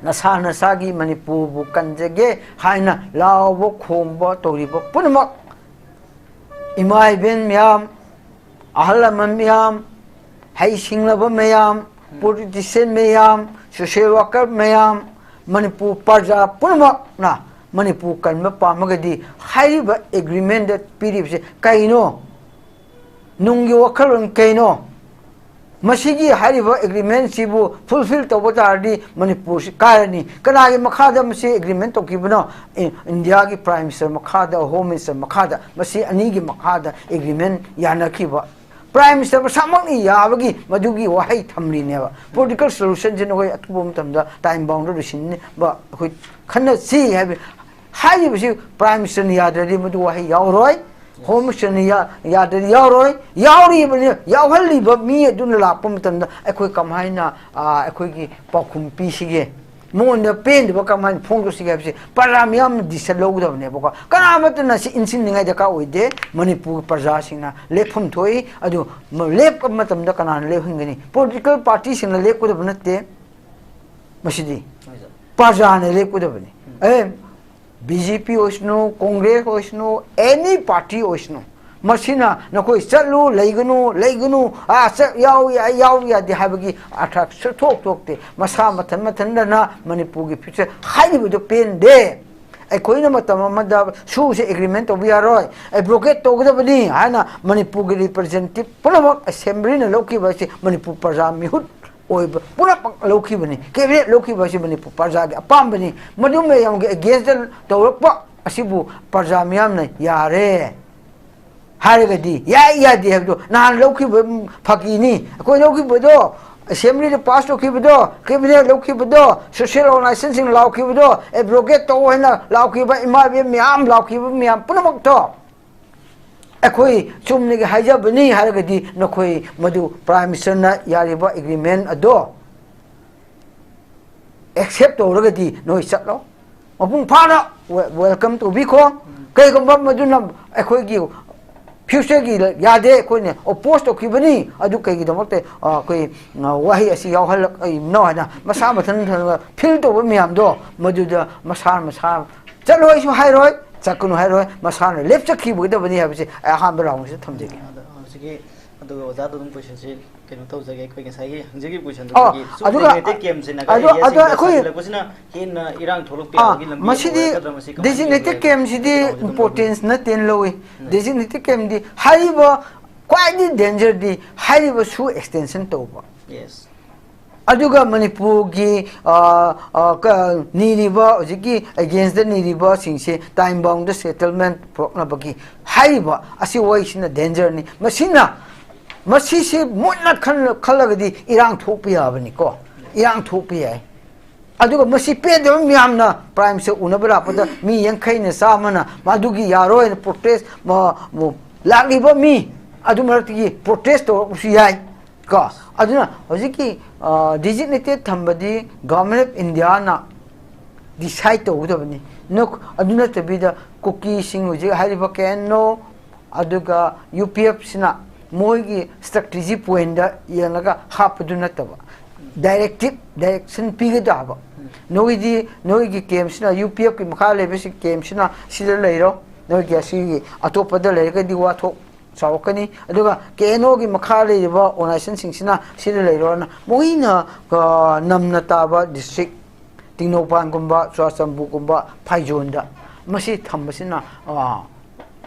ꯅꯁꯥ ꯅꯁꯥꯒꯤ ꯃꯅꯤꯄꯨꯔꯕꯨ ꯀꯟꯖꯒꯦ ꯍꯥꯏꯅ ꯂꯥꯎꯕ ꯈꯣꯡꯕ ꯇꯧꯔꯤꯕ ꯄꯨꯝꯅꯃꯛ, ꯏꯃꯥ ꯏꯕꯦꯟ ꯃꯌꯥꯝ, ꯑꯍꯜ ꯂꯃꯟ ꯃꯌꯥꯝ, ꯍꯩꯁꯤꯡꯂꯕ ꯃꯌꯥꯝ, politician ꯃꯌꯥꯝ, social worker ꯃꯌꯥꯝ, ꯃꯅꯤꯄꯨꯔ ꯄ꯭ꯔꯖꯥ ꯄꯨꯝꯅꯃꯛꯅ ꯃꯅꯤꯄꯨꯔ ꯀꯟꯕ ꯄꯥꯝꯃꯒꯗꯤ ꯍꯥꯏꯔꯤꯕ agreementꯗ ꯄꯤꯔꯤꯕꯁꯦ ꯀꯩꯅꯣ? ꯅꯨꯡꯒꯤ ꯋꯥꯈꯜꯂꯣꯟ ꯀꯩꯅꯣ? ꯃꯁꯤꯒꯤ ꯍꯥꯏꯔꯤꯕ agreementꯁꯤꯕꯨ fulfill ꯇꯧꯕ ꯇꯥꯔꯗꯤ ꯃꯅꯤꯄꯨꯔꯁꯤ ꯀꯥꯏꯔꯅꯤ꯫ ꯀꯅꯥꯒꯤ ꯃꯈꯥꯗ ꯃꯁꯤ agreement ꯇꯧꯈꯤꯕꯅꯣ? ꯏꯟꯗꯤꯌꯥꯒꯤ Prime Minister ꯃꯈꯥꯗ, Home Minister ꯃꯈꯥꯗ, ꯃꯁꯤ ꯑꯅꯤꯒꯤ ꯃꯈꯥꯗ agreement ꯌꯥꯅꯈꯤꯕ꯫ Prime Minister ꯃꯁꯥꯃꯛꯅ ꯌꯥꯕꯒꯤ ꯃꯗꯨꯒꯤ ꯋꯥꯍꯩ ꯊꯝꯂꯤꯅꯦꯕ꯫ Political solutionꯁꯤ ꯅꯈꯣꯏ ꯑꯊꯨꯕ ꯃꯇꯝꯗ time boundꯗ ꯂꯣꯏꯁꯤꯟꯅꯕ ꯑꯩꯈꯣꯏ ꯈꯟꯅꯁꯤ ꯍꯥꯏꯕ꯫ ꯍꯥꯏꯔꯤꯕꯁꯤ Prime Ministerꯅ ꯌꯥꯗ꯭ꯔꯗꯤ ꯃꯗꯨ ꯋꯥꯍꯩ ꯌꯥꯎꯔꯣꯏ꯫ Home Ministerꯅ ꯌꯥ-, ꯌꯥꯗ꯭ꯔꯗꯤ ꯌꯥꯎꯔꯣꯏ꯫ ꯌꯥꯎꯔꯤꯕꯅꯤ, ꯌꯥꯎꯍꯜꯂꯤꯕ ꯃꯤ ꯑꯗꯨꯅ ꯂꯥꯛꯄ ꯃꯇꯝꯗ ꯑꯩꯈꯣꯏ ꯀꯃꯥꯏꯅ, ꯑ, ꯑꯩꯈꯣꯏꯒꯤ ꯄꯥꯎꯈꯨꯝ ꯄꯤꯁꯤꯒꯦ? ꯃꯉꯣꯟꯗ ꯄꯦꯟꯗꯕ ꯀꯃꯥꯏꯅ ꯐꯣꯡꯗꯣꯛꯁꯤꯒꯦ ꯍꯥꯏꯕꯁꯤ ꯄ꯭ꯔꯖꯥ ꯃꯤꯌꯥꯝꯅ ꯗꯤꯁꯤꯖꯟ ꯂꯧꯒꯗꯕꯅꯦꯕꯀꯣ꯫ ꯀꯅꯥ ꯑꯃꯠꯇꯅ ꯁꯤ ꯏꯟꯁꯤꯟꯅꯤꯡꯉꯥꯏ ꯗꯔꯀꯥꯔ ꯑꯣꯏꯗꯦ꯫ ꯃꯅꯤꯄꯨꯔꯒꯤ ꯄ꯭ꯔꯖꯥꯁꯤꯡꯅ ꯂꯦꯞꯐꯝ ꯊꯣꯛꯏ꯫ ꯑꯗꯨ ꯃ-, ꯂꯦꯞꯄ ꯃꯇꯝꯗ ꯀꯅꯥꯅ ꯂꯦꯞꯍꯟꯒꯅꯤ? ꯄꯣꯂꯤꯇꯤꯀꯦꯜ ꯄꯥꯔꯇꯤꯁꯤꯡꯅ ꯂꯦꯞꯀꯗꯕ ꯅꯠꯇꯦ꯫ ꯃꯁꯤꯗꯤ ꯄ꯭ꯔꯖꯥꯅ ꯂꯦꯞꯀꯗꯕꯅꯤ꯫ ꯑꯦ, ꯕꯤ ꯖꯦ ꯄꯤ ꯑꯣꯏꯁꯅꯨ, ꯀꯣꯡꯒ꯭ꯔꯦꯁ ꯑꯣꯏꯁꯅꯨ, ꯑꯦꯅꯤ ꯄꯥꯔꯇꯤ ꯑꯣꯏꯁꯅꯨ, ꯃꯁꯤꯅ ꯅꯈꯣꯏ ꯆꯠꯂꯨ, ꯂꯩꯒꯅꯨ, ꯂꯩꯒꯅꯨ, ꯑꯥ, ꯆꯠ-, ꯌꯥꯎ ꯌꯥꯏ, ꯌꯥꯎ ꯌꯥꯗꯦ ꯍꯥꯏꯕꯒꯤ ꯑꯥꯔꯊ ꯁꯨꯊꯣꯛ ꯊꯣꯛꯇꯦ꯫ ꯃꯁꯥ ꯃꯊꯟ ꯃꯊꯟꯗꯅ ꯃꯅꯤꯄꯨꯔꯒꯤ ꯐ꯭ꯌꯨꯆꯔ ꯍꯥꯏꯔꯤꯕꯗꯨ ꯄꯦꯟꯗꯦ꯫ ꯑꯩꯈꯣꯏꯅ ꯃꯇꯝ ꯑꯃꯗ ꯁꯨꯁꯦ ꯑꯦꯒ꯭ꯔꯤꯃꯦꯟ ꯇꯧꯕ ꯌꯥꯔꯣꯏ, ꯑꯦꯕ꯭ꯔꯣꯒꯦꯠ ꯇꯧꯒꯗꯕꯅꯤ ꯍꯥꯏꯅ ꯃꯅꯤꯄꯨꯔꯒꯤ ꯔꯤꯄ꯭ꯔꯖꯦꯟꯇꯦꯇꯤꯚ ꯄꯨꯝꯅꯃꯛ ꯑꯦꯁꯦꯝꯕ꯭ꯂꯤꯅ ꯂꯧꯈꯤꯕ ꯑꯁꯤ ꯃꯅꯤꯄꯨꯔ ꯄ꯭ꯔꯖꯥ ꯃꯤꯍꯨꯠ ꯑꯣꯏꯕ ꯄꯨꯝꯅꯃꯛ ꯂꯧꯈꯤꯕꯅꯤ꯫ ꯀꯦꯕꯤꯅꯦꯠ ꯂꯧꯈꯤꯕ ꯑꯁꯤ ꯃꯅꯤꯄꯨꯔ ꯄ꯭ꯔꯖꯥꯒꯤ ꯑꯄꯥꯝꯕꯅꯤ꯫ ꯃꯗꯨ ꯃꯌꯥꯝꯒꯤ ꯑꯦꯒꯦꯟꯁꯇ ꯇꯧꯔꯛꯄ ꯑꯁꯤꯕꯨ ꯄ꯭ꯔꯖꯥ ꯃꯤꯌꯥꯝꯅ ꯌꯥꯔꯦ ꯍꯥꯏꯔꯒꯗꯤ, ꯌꯥꯏ ꯌꯥꯗꯦ ꯍꯥꯏꯕꯗꯣ ꯅꯍꯥꯟ ꯂꯧꯈꯤꯕ, ꯎꯝ, ꯐꯥꯒꯤꯅꯤ꯫ ꯑꯩꯈꯣꯏ ꯂꯧꯈꯤꯕꯗꯣ, ꯑꯦꯁꯦꯝꯕ꯭ꯂꯤꯗ ꯄꯥꯁ ꯇꯧꯈꯤꯕꯗꯣ, ꯀꯦꯕꯤꯅꯦꯠ ꯂꯧꯈꯤꯕꯗꯣ, ꯁꯣꯁꯤꯌꯦꯜ ꯑꯣꯔꯒꯅꯥꯏꯖꯦꯁꯟꯁꯤꯡ ꯂꯥꯎꯈꯤꯕꯗꯣ, ꯑꯦꯕ꯭ꯔꯣꯒꯦꯠ ꯇꯧ ꯍꯥꯏꯅ ꯂꯥꯎꯈꯤꯕ ꯏꯃꯥ ꯏꯕꯦꯟ ꯃꯌꯥꯝ ꯂꯥꯎꯈꯤꯕ ꯃꯌꯥꯝ ꯄꯨꯝꯅꯃꯛꯇꯣ ꯑꯩꯈꯣꯏ ꯆꯨꯝꯅꯒꯤ ꯍꯥꯏꯖꯕꯅꯤ ꯍꯥꯏꯔꯒꯗꯤ ꯅꯈꯣꯏ ꯃꯗꯨ ꯄ꯭ꯔꯥꯏꯝ ꯃꯤꯅꯤꯁꯇꯔꯅ ꯌꯥꯔꯤꯕ ꯑꯦꯒ꯭ꯔꯤꯃꯦꯟ ꯑꯗꯣ ꯑꯦꯛꯁꯦꯞ ꯇꯧꯔꯒꯗꯤ ꯅꯣꯏ ꯆꯠꯂꯣ꯫ ꯃꯄꯨꯡ ꯐꯥꯅ ꯋꯦ-, ꯋꯦꯜꯀꯝ ꯇꯧꯕꯤꯈꯣ꯫ ꯀꯩꯒꯨꯝꯕ ꯃꯗꯨꯅ ꯑꯩꯈꯣꯏꯒꯤ ꯐ꯭ꯌꯨꯆꯔꯒꯤ ꯌꯥꯗꯦ, ꯑꯩꯈꯣꯏꯅ ꯑꯣꯄꯣꯖ ꯇꯧꯈꯤꯕꯅꯤ, ꯑꯗꯨ ꯀꯩꯒꯤꯗꯃꯛꯇ, ꯑ, ꯑꯩꯈꯣꯏ, ꯑ, ꯋꯥꯍꯩ ꯑꯁꯤ ꯌꯥꯎꯍꯜꯂꯛꯏꯕꯅꯣ ꯍꯥꯏꯅ ꯃꯁꯥ ꯃꯊꯟ ꯐꯤꯜ ꯇꯧꯕ ꯃꯌꯥꯝꯗꯣ ꯃꯗꯨꯗ ꯃꯁꯥ ꯃꯁꯥ ꯆꯠꯂꯣꯏꯁꯨ ꯍꯥꯏꯔꯣꯏ, ꯆꯠꯀꯅꯨ ꯍꯥꯏꯔꯣꯏ, ꯃꯁꯥꯅ ꯂꯦꯞꯆꯈꯤꯕꯒꯗꯕꯅꯤ ꯍꯥꯏꯕꯁꯤ ꯑꯩ ꯑꯍꯥꯟꯕ ꯔꯥꯎꯟꯁꯤꯗ ꯊꯝꯖꯒꯦ꯫ ꯑꯗ ꯍꯧꯖꯤꯛꯀꯤ, ꯑꯗꯨꯒ ꯑꯣꯖꯥꯗ ꯑꯗꯨꯝ ꯀꯣꯏꯁꯟꯁꯤ ꯀꯩꯅꯣ ꯇꯧꯖꯒꯦ꯫ ꯑꯩꯈꯣꯏ ꯉꯁꯥꯏꯒꯤ ꯍꯪꯖꯈꯤꯕ ꯀꯣꯏꯁꯟꯗꯨ ꯑꯣ, ꯑꯩꯈꯣꯏꯒꯤ ꯁꯨꯝ ꯑꯗꯨꯒ, ꯗꯤꯖꯤꯒ꯭ꯅꯦꯇꯦꯠ ꯀꯦꯝꯁꯤꯅ ꯑꯗꯨ, ꯑꯗꯨ ꯀꯦꯝꯁꯤꯅ ꯑꯩꯈꯣꯏ ꯁꯥꯖꯤꯜꯂꯛꯄꯁꯤꯅ ꯍꯦꯟꯅ ꯏꯔꯥꯡ ꯊꯣꯛꯂꯛꯄ ꯑꯥ, ꯌꯥꯕꯒꯤ ꯂꯝꯕꯤ ꯑꯃ ꯃꯁꯤꯗꯤ ꯑꯣꯏꯔꯛꯀꯗ꯭ꯔꯥ? ꯃꯁꯤ ꯀꯃꯥꯏꯅ ꯗꯤꯖꯤꯒꯅꯦꯇꯦꯠ ꯌꯦꯡꯕꯤꯕꯒꯦ? ꯀꯦꯝꯁꯤꯗꯤ ꯀꯩꯅꯣꯁꯤ ꯑꯗꯨꯝ ꯏꯝꯄꯣꯔꯇꯦꯟꯁ ꯅꯠꯇꯦꯅ ꯂꯧꯏ꯫ ꯎꯝ꯫ ꯗꯤꯖꯤꯒꯅꯦꯇꯦꯠ ꯀꯦꯝꯗꯤ ꯍꯥꯏꯔꯤꯕ ꯈ꯭ꯋꯥꯏꯗꯒꯤ ꯗꯦꯟꯖꯔꯗꯤ ꯍꯥꯏꯔꯤꯕ ꯁꯨ ꯑꯦꯛꯁꯇꯦꯟꯁꯟ ꯇꯧꯕ꯫ ꯌꯦꯁ꯫ ꯑꯗꯨꯒ ꯃꯅꯤꯄꯨꯔꯒꯤ, ꯑ, ꯑ, ꯀ-, ꯅꯤꯔꯤꯕ, ꯍꯧꯖꯤꯛꯀꯤ ꯑꯦꯒꯦꯟꯁꯇ ꯅꯤꯔꯤꯕꯁꯤꯡꯁꯦ ꯇꯥꯏꯝ ꯕꯥꯎꯟꯗ ꯁꯦꯇꯜꯃꯦꯟ ꯄꯨꯔꯛꯅꯕꯒꯤ ꯍꯥꯏꯔꯤꯕ ꯑꯁꯤ ꯋꯥꯔꯤꯁꯤꯅ ꯗꯦꯟꯖꯔꯅꯤ꯫ ꯃꯁꯤꯅ, ꯃꯁꯤꯁꯤ ꯃꯨꯟꯅ ꯈꯜ-, ꯈꯜꯂꯒꯗꯤ ꯏꯔꯥꯡ ꯊꯣꯛꯄ ꯌꯥꯕꯅꯤꯀꯣ, ꯏꯔꯥꯡ ꯊꯣꯛꯄ ꯌꯥꯏ꯫ ꯑꯗꯨꯒ ꯃꯁꯤ ꯄꯦꯟꯗꯕ ꯃꯌꯥꯝꯅ ꯄ꯭ꯔꯥꯏꯝ ꯃꯤꯅꯤꯁꯇꯔ ꯎꯅꯕ ꯂꯥꯛꯄꯗ ꯃꯤ ꯌꯥꯡꯈꯩꯅ ꯆꯥꯝꯃꯅ ꯃꯗꯨꯒꯤ ꯌꯥꯔꯣꯏꯅ ꯄ꯭ꯔꯣꯇꯦꯁ, ꯃ-, ꯃ-, ꯂꯥꯛꯂꯤꯕ ꯃꯤ ꯑꯗꯨ ꯃꯔꯛꯇꯒꯤ ꯄ꯭ꯔꯣꯇꯦꯁ ꯇꯧꯔꯛꯄꯁꯨ ꯌꯥꯏ꯫ ꯀꯣ, ꯑꯗꯨꯅ ꯍꯧꯖꯤꯛꯀꯤ ꯗꯤꯖꯤꯒꯅꯦꯇꯦꯠ ꯊꯝꯕꯗꯤ ꯒꯚꯔꯟꯃꯦꯟ ꯑꯣꯐ ꯏꯟꯗꯤꯌꯥꯅ ꯗꯤꯁꯥꯏꯠ ꯇꯧꯒꯗꯕꯅꯤ꯫ ꯅ-, ꯑꯗꯨ ꯅꯠꯇꯕꯤꯗ ꯀꯨꯀꯤꯁꯤꯡ, ꯍꯧꯖꯤꯛ ꯍꯥꯏꯔꯤꯕ ꯀꯦ ꯑꯦꯟ ꯑꯣ, ꯑꯗꯨꯒ ꯌꯨ ꯄꯤ ꯑꯦꯐꯁꯤꯅ ꯃꯣꯏꯒꯤ ꯁ꯭ꯇ꯭ꯔꯦꯇꯦꯖꯤ ꯄꯣꯏꯟꯗ ꯌꯦꯡꯂꯒ ꯍꯥꯞꯄꯗꯨ ꯅꯠꯇꯕ, ꯗꯥꯏꯔꯦꯛꯇꯤꯞ, ꯗꯥꯏꯔꯦꯛꯁꯟ ꯄꯤꯒꯗꯕ꯫ ꯅꯣꯏꯒꯤꯗꯤ, ꯅꯣꯏꯒꯤ ꯀꯦꯝꯁꯤꯅ, ꯌꯨ ꯄꯤ ꯑꯦꯐꯀꯤ ꯃꯈꯥ ꯂꯩꯕꯁꯤ ꯀꯦꯝꯁꯤꯅ ꯁꯤꯗ ꯂꯩꯔꯣ, ꯅꯣꯏꯒꯤ ꯑꯁꯤꯒꯤ ꯑꯇꯣꯞꯄꯗ ꯂꯩꯔꯒꯗꯤ ꯋꯥꯊꯣꯛ ꯆꯥꯎꯔꯛꯀꯅꯤ꯫ ꯑꯗꯨꯒ ꯀꯦ ꯑꯦꯟ ꯑꯣꯒꯤ ꯃꯈꯥ ꯂꯩꯔꯤꯕ ꯑꯣꯔꯒꯅꯥꯏꯖꯦꯁꯟꯁꯤꯡꯁꯤꯅ ꯁꯤꯗ ꯂꯩꯔꯣꯅ ꯃꯣꯏꯅ, ꯑ, ꯅꯝꯅ ꯇꯥꯕ ꯗꯤꯁꯇ꯭ꯔꯤꯛ, ꯇꯦꯡꯅꯧꯄꯜꯒꯨꯝꯕ, ꯆꯨꯔꯆꯥꯟꯄꯨꯔꯒꯨꯝꯕ, ꯐꯥꯏꯖꯣꯟꯗ ꯃꯁꯤ ꯊꯝꯕꯁꯤꯅ, ꯑ,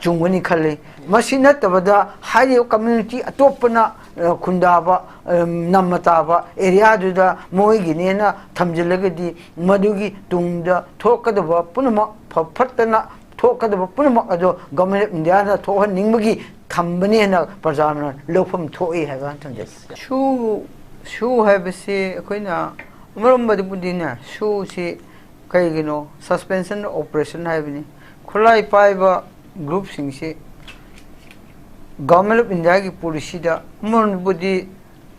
ꯆꯨꯝꯒꯅꯤ ꯈꯜꯂꯤ꯫ ꯃꯁꯤ ꯅꯠꯇꯕꯗ ꯍꯥꯏꯔꯤꯕ ꯀꯝꯃ꯭ꯌꯨꯅꯤꯇꯤ ꯑꯇꯣꯞꯄꯅ, ꯑ, ꯈꯨꯟꯗꯥꯕ, ꯑ, ꯅꯝꯃ ꯇꯥꯕ ꯑꯦꯔꯤꯌꯥꯗꯨꯗ ꯃꯣꯏꯒꯤꯅꯦꯅ ꯊꯝꯖꯤꯜꯂꯒꯗꯤ ꯃꯗꯨꯒꯤ ꯇꯨꯡꯗ ꯊꯣꯛꯀꯗꯕ ꯄꯨꯝꯅꯃꯛ, ꯐ-, ꯐꯠꯇꯅ ꯊꯣꯛꯀꯗꯕ ꯄꯨꯝꯅꯃꯛ ꯑꯗꯣ ꯒꯚꯔꯟꯃꯦꯟ ꯑꯣꯐ ꯏꯟꯗꯤꯌꯥꯅ ꯊꯣꯛꯍꯟꯅꯤꯡꯕꯒꯤ ꯊꯝꯕꯅꯦꯅ ꯄ꯭ꯔꯖꯥꯅ ꯂꯧꯐꯝ ꯊꯣꯛꯏ ꯍꯥꯏꯕ ꯊꯝꯖꯒꯦ꯫ ꯁꯨ, ꯁꯨ ꯍꯥꯏꯕꯁꯤ ꯑꯩꯈꯣꯏꯅ ꯑꯃꯔꯣꯝꯗꯕꯨꯗꯤꯅꯦ, ꯁꯨꯁꯤ ꯀꯩꯒꯤꯅꯣ? ꯁꯁꯄꯦꯟꯁꯟ ꯑꯣꯄꯔꯦꯁꯟ ꯍꯥꯏꯕꯅꯤ꯫ ꯈꯨꯠꯂꯥꯏ ꯄꯥꯏꯕ ꯒ꯭ꯔꯨꯞꯁꯤꯡꯁꯤ ꯒꯚꯔꯟꯃꯦꯟ ꯑꯣꯐ ꯏꯟꯗꯤꯌꯥꯒꯤ ꯄꯣꯂꯤꯁꯤꯗ ꯑꯃꯔꯣꯝꯗꯕꯨꯗꯤ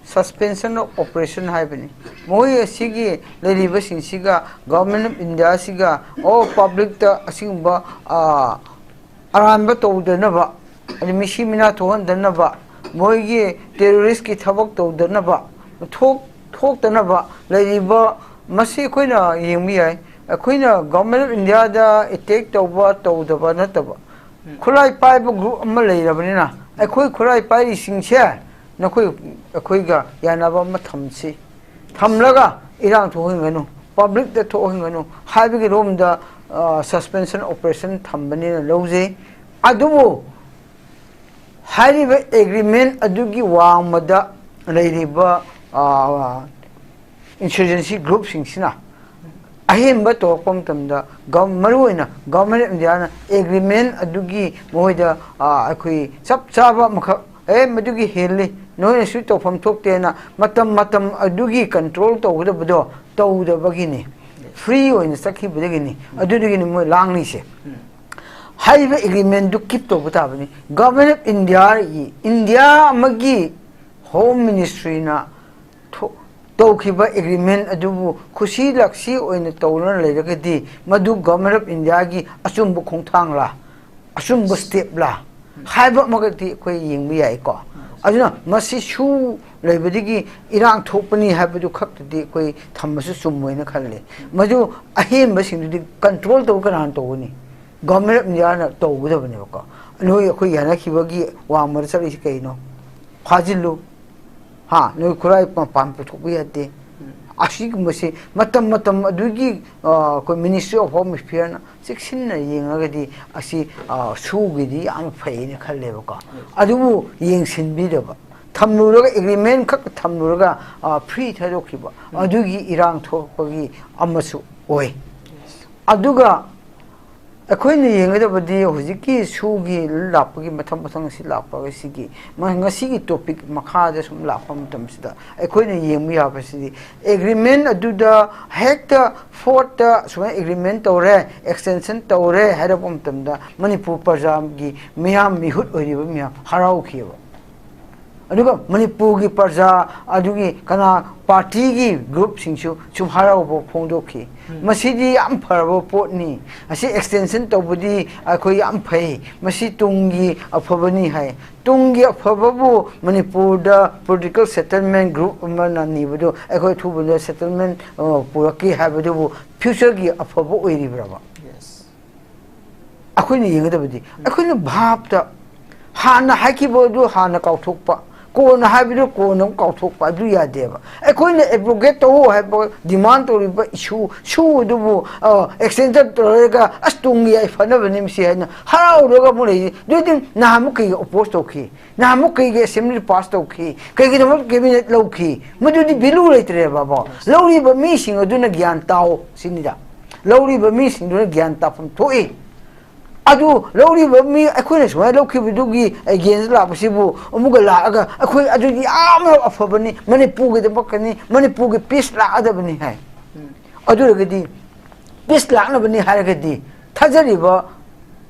ꯁꯁꯄꯦꯟꯁꯟ ꯑꯣꯐ ꯑꯣꯄꯔꯦꯁꯟ ꯍꯥꯏꯕꯅꯤ꯫ ꯃꯈꯣꯏ ꯑꯁꯤꯒꯤ ꯂꯩꯔꯤꯕꯁꯤꯡꯁꯤꯒ ꯒꯚꯔꯟꯃꯦꯟ ꯑꯣꯐ ꯏꯟꯗꯤꯌꯥꯁꯤꯒ, ꯑꯣ, ꯄꯕ꯭ꯂꯤꯛꯇ ꯑꯁꯤꯒꯨꯝꯕ, ꯑ, ꯑꯔꯥꯟꯕ ꯇꯧꯗꯅꯕ, ꯑꯗꯩ ꯃꯤꯁꯤ ꯃꯤꯅꯥ ꯊꯣꯛꯍꯟꯗꯅꯕ, ꯃꯣꯏꯒꯤ ꯇꯦꯔꯣꯔꯤꯁꯀꯤ ꯊꯕꯛ ꯇꯧꯗꯅꯕ, ꯊꯣꯛ-, ꯊꯣꯛꯇꯅꯕ ꯂꯩꯔꯤꯕ, ꯃꯁꯤ ꯑꯩꯈꯣꯏꯅ ꯌꯦꯡꯕ ꯌꯥꯏ꯫ ꯑꯩꯈꯣꯏꯅ ꯒꯚꯔꯟꯃꯦꯟ ꯑꯣꯐ ꯏꯟꯗꯤꯌꯥꯗ ꯑꯦꯇꯦꯛ ꯇꯧꯕ ꯇꯧꯗꯕ ꯅꯠꯇꯕ, ꯎꯝ꯫ ꯈꯨꯠꯂꯥꯏ ꯄꯥꯏꯕ ꯒ꯭ꯔꯨꯞ ꯑꯃ ꯂꯩꯔꯕꯅꯤꯅ, ꯑꯩꯈꯣꯏ ꯈꯨꯠꯂꯥꯏ ꯄꯥꯏꯔꯤꯁꯤꯡꯁꯦ ꯅꯈꯣꯏ, ꯑꯩꯈꯣꯏꯒ ꯌꯥꯅꯕ ꯑꯃ ꯊꯝꯁꯤ꯫ ꯊꯝꯂꯒ ꯏꯔꯥꯡ ꯊꯣꯛꯍꯟꯒꯅꯨ, ꯄꯕ꯭ꯂꯤꯛꯇ ꯊꯣꯛꯍꯟꯒꯅꯨ ꯍꯥꯏꯕꯒꯤ ꯔꯣꯝꯗ, ꯑ, ꯁꯁꯄꯦꯟꯁꯟ ꯑꯣꯄꯔꯦꯁꯟ ꯊꯝꯕꯅꯦꯅ ꯂꯧꯖꯩ꯫ ꯑꯗꯨꯕꯨ ꯍꯥꯏꯔꯤꯕ ꯑꯦꯒ꯭ꯔꯤꯃꯦꯟ ꯑꯗꯨꯒꯤ ꯋꯥꯡꯃꯗ ꯂꯩꯔꯤꯕ, ꯑ, ꯏꯟꯁꯔꯖꯦꯟꯁꯤ ꯒ꯭ꯔꯨꯞꯁꯤꯡꯁꯤꯅ ꯑꯍꯦꯟꯕ ꯇꯧꯔꯛꯄ ꯃꯇꯝꯗ ꯒꯚ-, ꯃꯔꯨꯑꯣꯏꯅ ꯒꯚꯔꯟꯃꯦꯟ ꯑꯣꯐ ꯏꯟꯗꯤꯌꯥꯅ ꯑꯦꯒ꯭ꯔꯤꯃꯦꯟ ꯑꯗꯨꯒꯤ ꯃꯈꯣꯏꯗ, ꯑ, ꯑꯩꯈꯣꯏ ꯆꯞ ꯆꯥꯕ ꯑꯃꯈꯛ, "ꯑꯦ, ꯃꯗꯨꯒꯤ ꯍꯦꯜꯂꯤ, ꯅꯣꯏꯅꯁꯨ ꯇꯧꯐꯝ ꯊꯣꯛꯇꯦꯅ" ꯃꯇꯝ, ꯃꯇꯝ ꯑꯗꯨꯒꯤ ꯀꯟꯇ꯭ꯔꯣꯜ ꯇꯧꯒꯗꯕꯗꯣ ꯇꯧꯗꯕꯒꯤꯅꯤ꯫ ꯐ꯭ꯔꯤ ꯑꯣꯏꯅ ꯆꯠꯈꯤꯕꯗꯒꯤꯅꯤ꯫ ꯑꯗꯨꯗꯒꯤꯅꯤ ꯃꯣꯏ ꯂꯥꯡꯂꯤꯁꯦ꯫ ꯎꯝ꯫ ꯍꯥꯏꯔꯤꯕ ꯑꯦꯒ꯭ꯔꯤꯃꯦꯟꯗꯨ ꯀꯤꯞ ꯇꯧꯕ ꯇꯥꯕꯅꯤ꯫ ꯒꯚꯔꯟꯃꯦꯟ ꯑꯣꯐ ꯏꯟꯗꯤꯌꯥꯒꯤ, ꯏꯟꯗꯤꯌꯥ ꯑꯃꯒꯤ Home Ministry ꯅ ꯊꯣ- ꯇꯧꯈꯤꯕ agreement ꯑꯗꯨꯕꯨ ꯈꯨꯁꯤ ꯂꯥꯛꯁꯤ ꯑꯣꯏꯅ ꯇꯧꯗꯨꯅ ꯂꯩꯔꯒꯗꯤ ꯃꯗꯨ Government of India ꯒꯤ ꯑꯆꯨꯝꯕ ꯈꯣꯡꯊꯥꯡꯂꯥ, ꯑꯆꯨꯝꯕ step ꯂꯥ ꯍꯥꯏꯕ ꯑꯃꯒꯗꯤ ꯑꯩꯈꯣꯏ ꯌꯦꯡꯕ ꯌꯥꯏꯀꯣ꯫ ꯑꯗꯨꯅ ꯃꯁꯤ ꯁꯨ ꯂꯩꯕꯗꯒꯤ ꯏꯔꯥꯡ ꯊꯣꯛꯄꯅꯤ ꯍꯥꯏꯕꯗꯨ ꯈꯛꯇꯗꯤ ꯑꯩꯈꯣꯏ ꯊꯝꯕꯁꯨ ꯆꯨꯝꯃꯣꯏꯅ ꯈꯜꯂꯤ꯫ ꯃꯗꯨ ꯑꯍꯦꯟꯕꯁꯤꯡꯗꯨꯗꯤ control ꯇꯧꯕ ꯀꯅꯥꯅ ꯇꯧꯒꯅꯤ? Government of India ꯅ ꯇꯧꯒꯗꯕꯅꯦꯕꯀꯣ꯫ ꯅꯣꯏ ꯑꯩꯈꯣꯏ ꯌꯥꯅꯈꯤꯕꯒꯤ ꯋꯥꯡꯃꯗ ꯆꯠꯂꯤꯁꯤ ꯀꯩꯅꯣ? ꯐꯥꯖꯤꯜꯂꯨ꯫ ꯍꯥ, ꯅꯣꯏ ꯈꯨꯠꯂꯥꯏ ꯃꯄꯥꯟ ꯄꯨꯊꯣꯛꯄ ꯌꯥꯗꯦ꯫ ꯑꯁꯤꯒꯨꯝꯕꯁꯤ ꯃꯇꯝ ꯃꯇꯝ ꯑꯗꯨꯒꯤ, ꯑ, ꯑꯩꯈꯣꯏ Ministry of Home Affairs ꯅ ꯆꯦꯛꯁꯤꯟꯅ ꯌꯦꯡꯉꯒꯗꯤ ꯑꯁꯤ, ꯑ, ꯁꯨꯒꯤꯗꯤ ꯌꯥꯝ ꯐꯩꯅ ꯈꯜꯂꯦꯕꯀꯣ꯫ ꯑꯗꯨꯕꯨ ꯌꯦꯡꯁꯤꯟꯕꯤꯗꯕ, ꯊꯝꯂꯨꯔꯒ, agreement ꯈꯛ ꯊꯝꯂꯨꯔꯒ, ꯑ, free ꯊꯥꯗꯣꯛꯈꯤꯕ, ꯑꯗꯨꯒꯤ ꯏꯔꯥꯡ ꯊꯣꯛꯄꯒꯤ ꯑꯃꯁꯨ ꯑꯣꯏ꯫ ꯑꯗꯨꯒ ꯑꯩꯈꯣꯏꯅ ꯌꯦꯡꯒꯗꯕꯗꯤ ꯍꯧꯖꯤꯛꯀꯤ ꯁꯨꯒꯤ ꯂꯥꯛꯄꯒꯤ ꯃꯊꯪ ꯃꯊꯪ ꯑꯁꯤ ꯂꯥꯛꯄ ꯑꯁꯤꯒꯤ ꯃ-, ꯉꯁꯤꯒꯤ topic ꯃꯈꯥꯗ ꯁꯨꯝ ꯂꯥꯛꯄ ꯃꯇꯝꯁꯤꯗ ꯑꯩꯈꯣꯏꯅ ꯌꯦꯡꯕ ꯌꯥꯕꯁꯤꯗꯤ, agreement ꯑꯗꯨꯗ ꯍꯦꯛꯇ fourth ꯇ ꯁꯨꯃꯥꯏꯅ agreement ꯇꯧꯔꯦ, extension ꯇꯧꯔꯦ ꯍꯥꯏꯔꯛꯄ ꯃꯇꯝꯗ ꯃꯅꯤꯄꯨꯔ ꯄ꯭ꯔꯖꯥꯒꯤ ꯃꯤꯌꯥꯝ, ꯃꯤꯍꯨꯠ ꯑꯣꯏꯔꯤꯕ ꯃꯤꯌꯥꯝ ꯍꯔꯥꯎꯈꯤꯑꯕ꯫ ꯑꯗꯨꯒ ꯃꯅꯤꯄꯨꯔꯒꯤ ꯄ꯭ꯔꯖꯥ ꯑꯗꯨꯒꯤ ꯀꯅꯥ party ꯒꯤ group ꯁꯤꯡꯁꯨ ꯁꯨꯝ ꯍꯔꯥꯎꯕ ꯐꯣꯡꯗꯣꯛꯈꯤ꯫ ꯃꯁꯤꯗꯤ ꯌꯥꯝ ꯐꯔꯕ ꯄꯣꯠꯅꯤ꯫ ꯑꯁꯤ extension ꯇꯧꯕꯗꯤ ꯑꯩꯈꯣꯏ ꯌꯥꯝ ꯐꯩ꯫ ꯃꯁꯤ ꯇꯨꯡꯒꯤ ꯑꯐꯕꯅꯤ ꯍꯥꯏ꯫ ꯇꯨꯡꯒꯤ ꯑꯐꯕꯕꯨ ꯃꯅꯤꯄꯨꯔꯗ political settlement group ꯑꯃꯅ ꯅꯤꯕꯗꯨ ꯑꯩꯈꯣꯏ ꯑꯊꯨꯕꯗ settlement, ꯑ, ꯄꯨꯔꯛꯀꯦ ꯍꯥꯏꯕꯗꯨꯕꯨ future ꯒꯤ ꯑꯐꯕ ꯑꯣꯏꯔꯤꯕ꯭ꯔꯕ? ꯑꯩꯈꯣꯏꯅ ꯌꯦꯡꯒꯗꯕꯗꯤ, ꯑꯩꯈꯣꯏꯅ ꯚꯥꯞꯇ ꯍꯥꯟꯅ ꯍꯥꯏꯈꯤꯕ ꯑꯗꯨ ꯍꯥꯟꯅ ꯀꯥꯎꯊꯣꯛꯄ, ꯀꯣꯟꯅ ꯍꯥꯏꯕꯗꯨ ꯀꯣꯟꯅ ꯑꯃꯨꯛ ꯀꯥꯎꯊꯣꯛꯄ, ꯑꯗꯨ ꯌꯥꯗꯦꯕ꯫ ꯑꯩꯈꯣꯏꯅ abrogate ꯇꯧꯑꯣ ꯍꯥꯏꯕ demand ꯇꯧꯔꯤꯕ issue, ꯁꯨ ꯑꯗꯨꯕꯨ, ꯑ, extension ꯇꯧꯔꯒ, "ꯑꯁ, ꯇꯨꯡꯒꯤ ꯌꯥꯏꯐꯅꯕꯅꯤ ꯃꯁꯤ" ꯍꯥꯏꯅ ꯍꯔꯥꯎꯔꯒ ꯑꯃꯨꯛ ꯂꯩꯔꯤ꯫ ꯑꯗꯨꯗꯤ ꯅꯍꯥꯟꯃꯨꯛ ꯀꯩꯒꯤ oppose ꯇꯧꯈꯤ? ꯅꯍꯥꯟꯃꯨꯛ ꯀꯩꯒꯤ assembly pass ꯇꯧꯈꯤ? ꯀꯩꯒꯤꯗꯃꯛ cabinet ꯂꯧꯈꯤ? ꯃꯗꯨꯗꯤ value ꯂꯩꯇ꯭ꯔꯦꯕ, ꯕꯣ꯫ ꯂꯧꯔꯤꯕ ꯃꯤꯁꯤꯡ ꯑꯗꯨꯅ ꯒ꯭ꯌꯥꯟ ꯇꯥꯎ ꯁꯤꯅꯤꯗ꯫ ꯂꯧꯔꯤꯕ ꯃꯤꯁꯤꯡꯗꯨꯅ ꯒ꯭ꯌꯥꯟ ꯇꯥꯐꯝ ꯊꯣꯛꯏ꯫ ꯑꯗꯨ ꯂꯧꯔꯤꯕ ꯃꯤ, ꯑꯩꯈꯣꯏꯅ ꯁꯨꯃꯥꯏꯅ ꯂꯧꯈꯤꯕꯗꯨꯒꯤ against ꯂꯥꯛꯄꯁꯤꯕꯨ ꯑꯃꯨꯛꯀ ꯂꯥꯛꯑꯒ, "ꯑꯩꯈꯣꯏ ꯑꯗꯨꯗꯤ ꯌꯥꯝꯅ ꯑꯐꯕꯅꯤ, ꯃꯅꯤꯄꯨꯔꯒꯤꯗꯃꯛꯇꯅꯤ, ꯃꯅꯤꯄꯨꯔꯒꯤ peace ꯂꯥꯛꯑꯗꯕꯅꯤ" ꯍꯥꯏ꯫ ꯑꯗꯨ ꯑꯣꯏꯔꯒꯗꯤ peace ꯂꯥꯛꯅꯕꯅꯤ ꯍꯥꯏꯔꯒꯗꯤ ꯊꯥꯖꯔꯤꯕ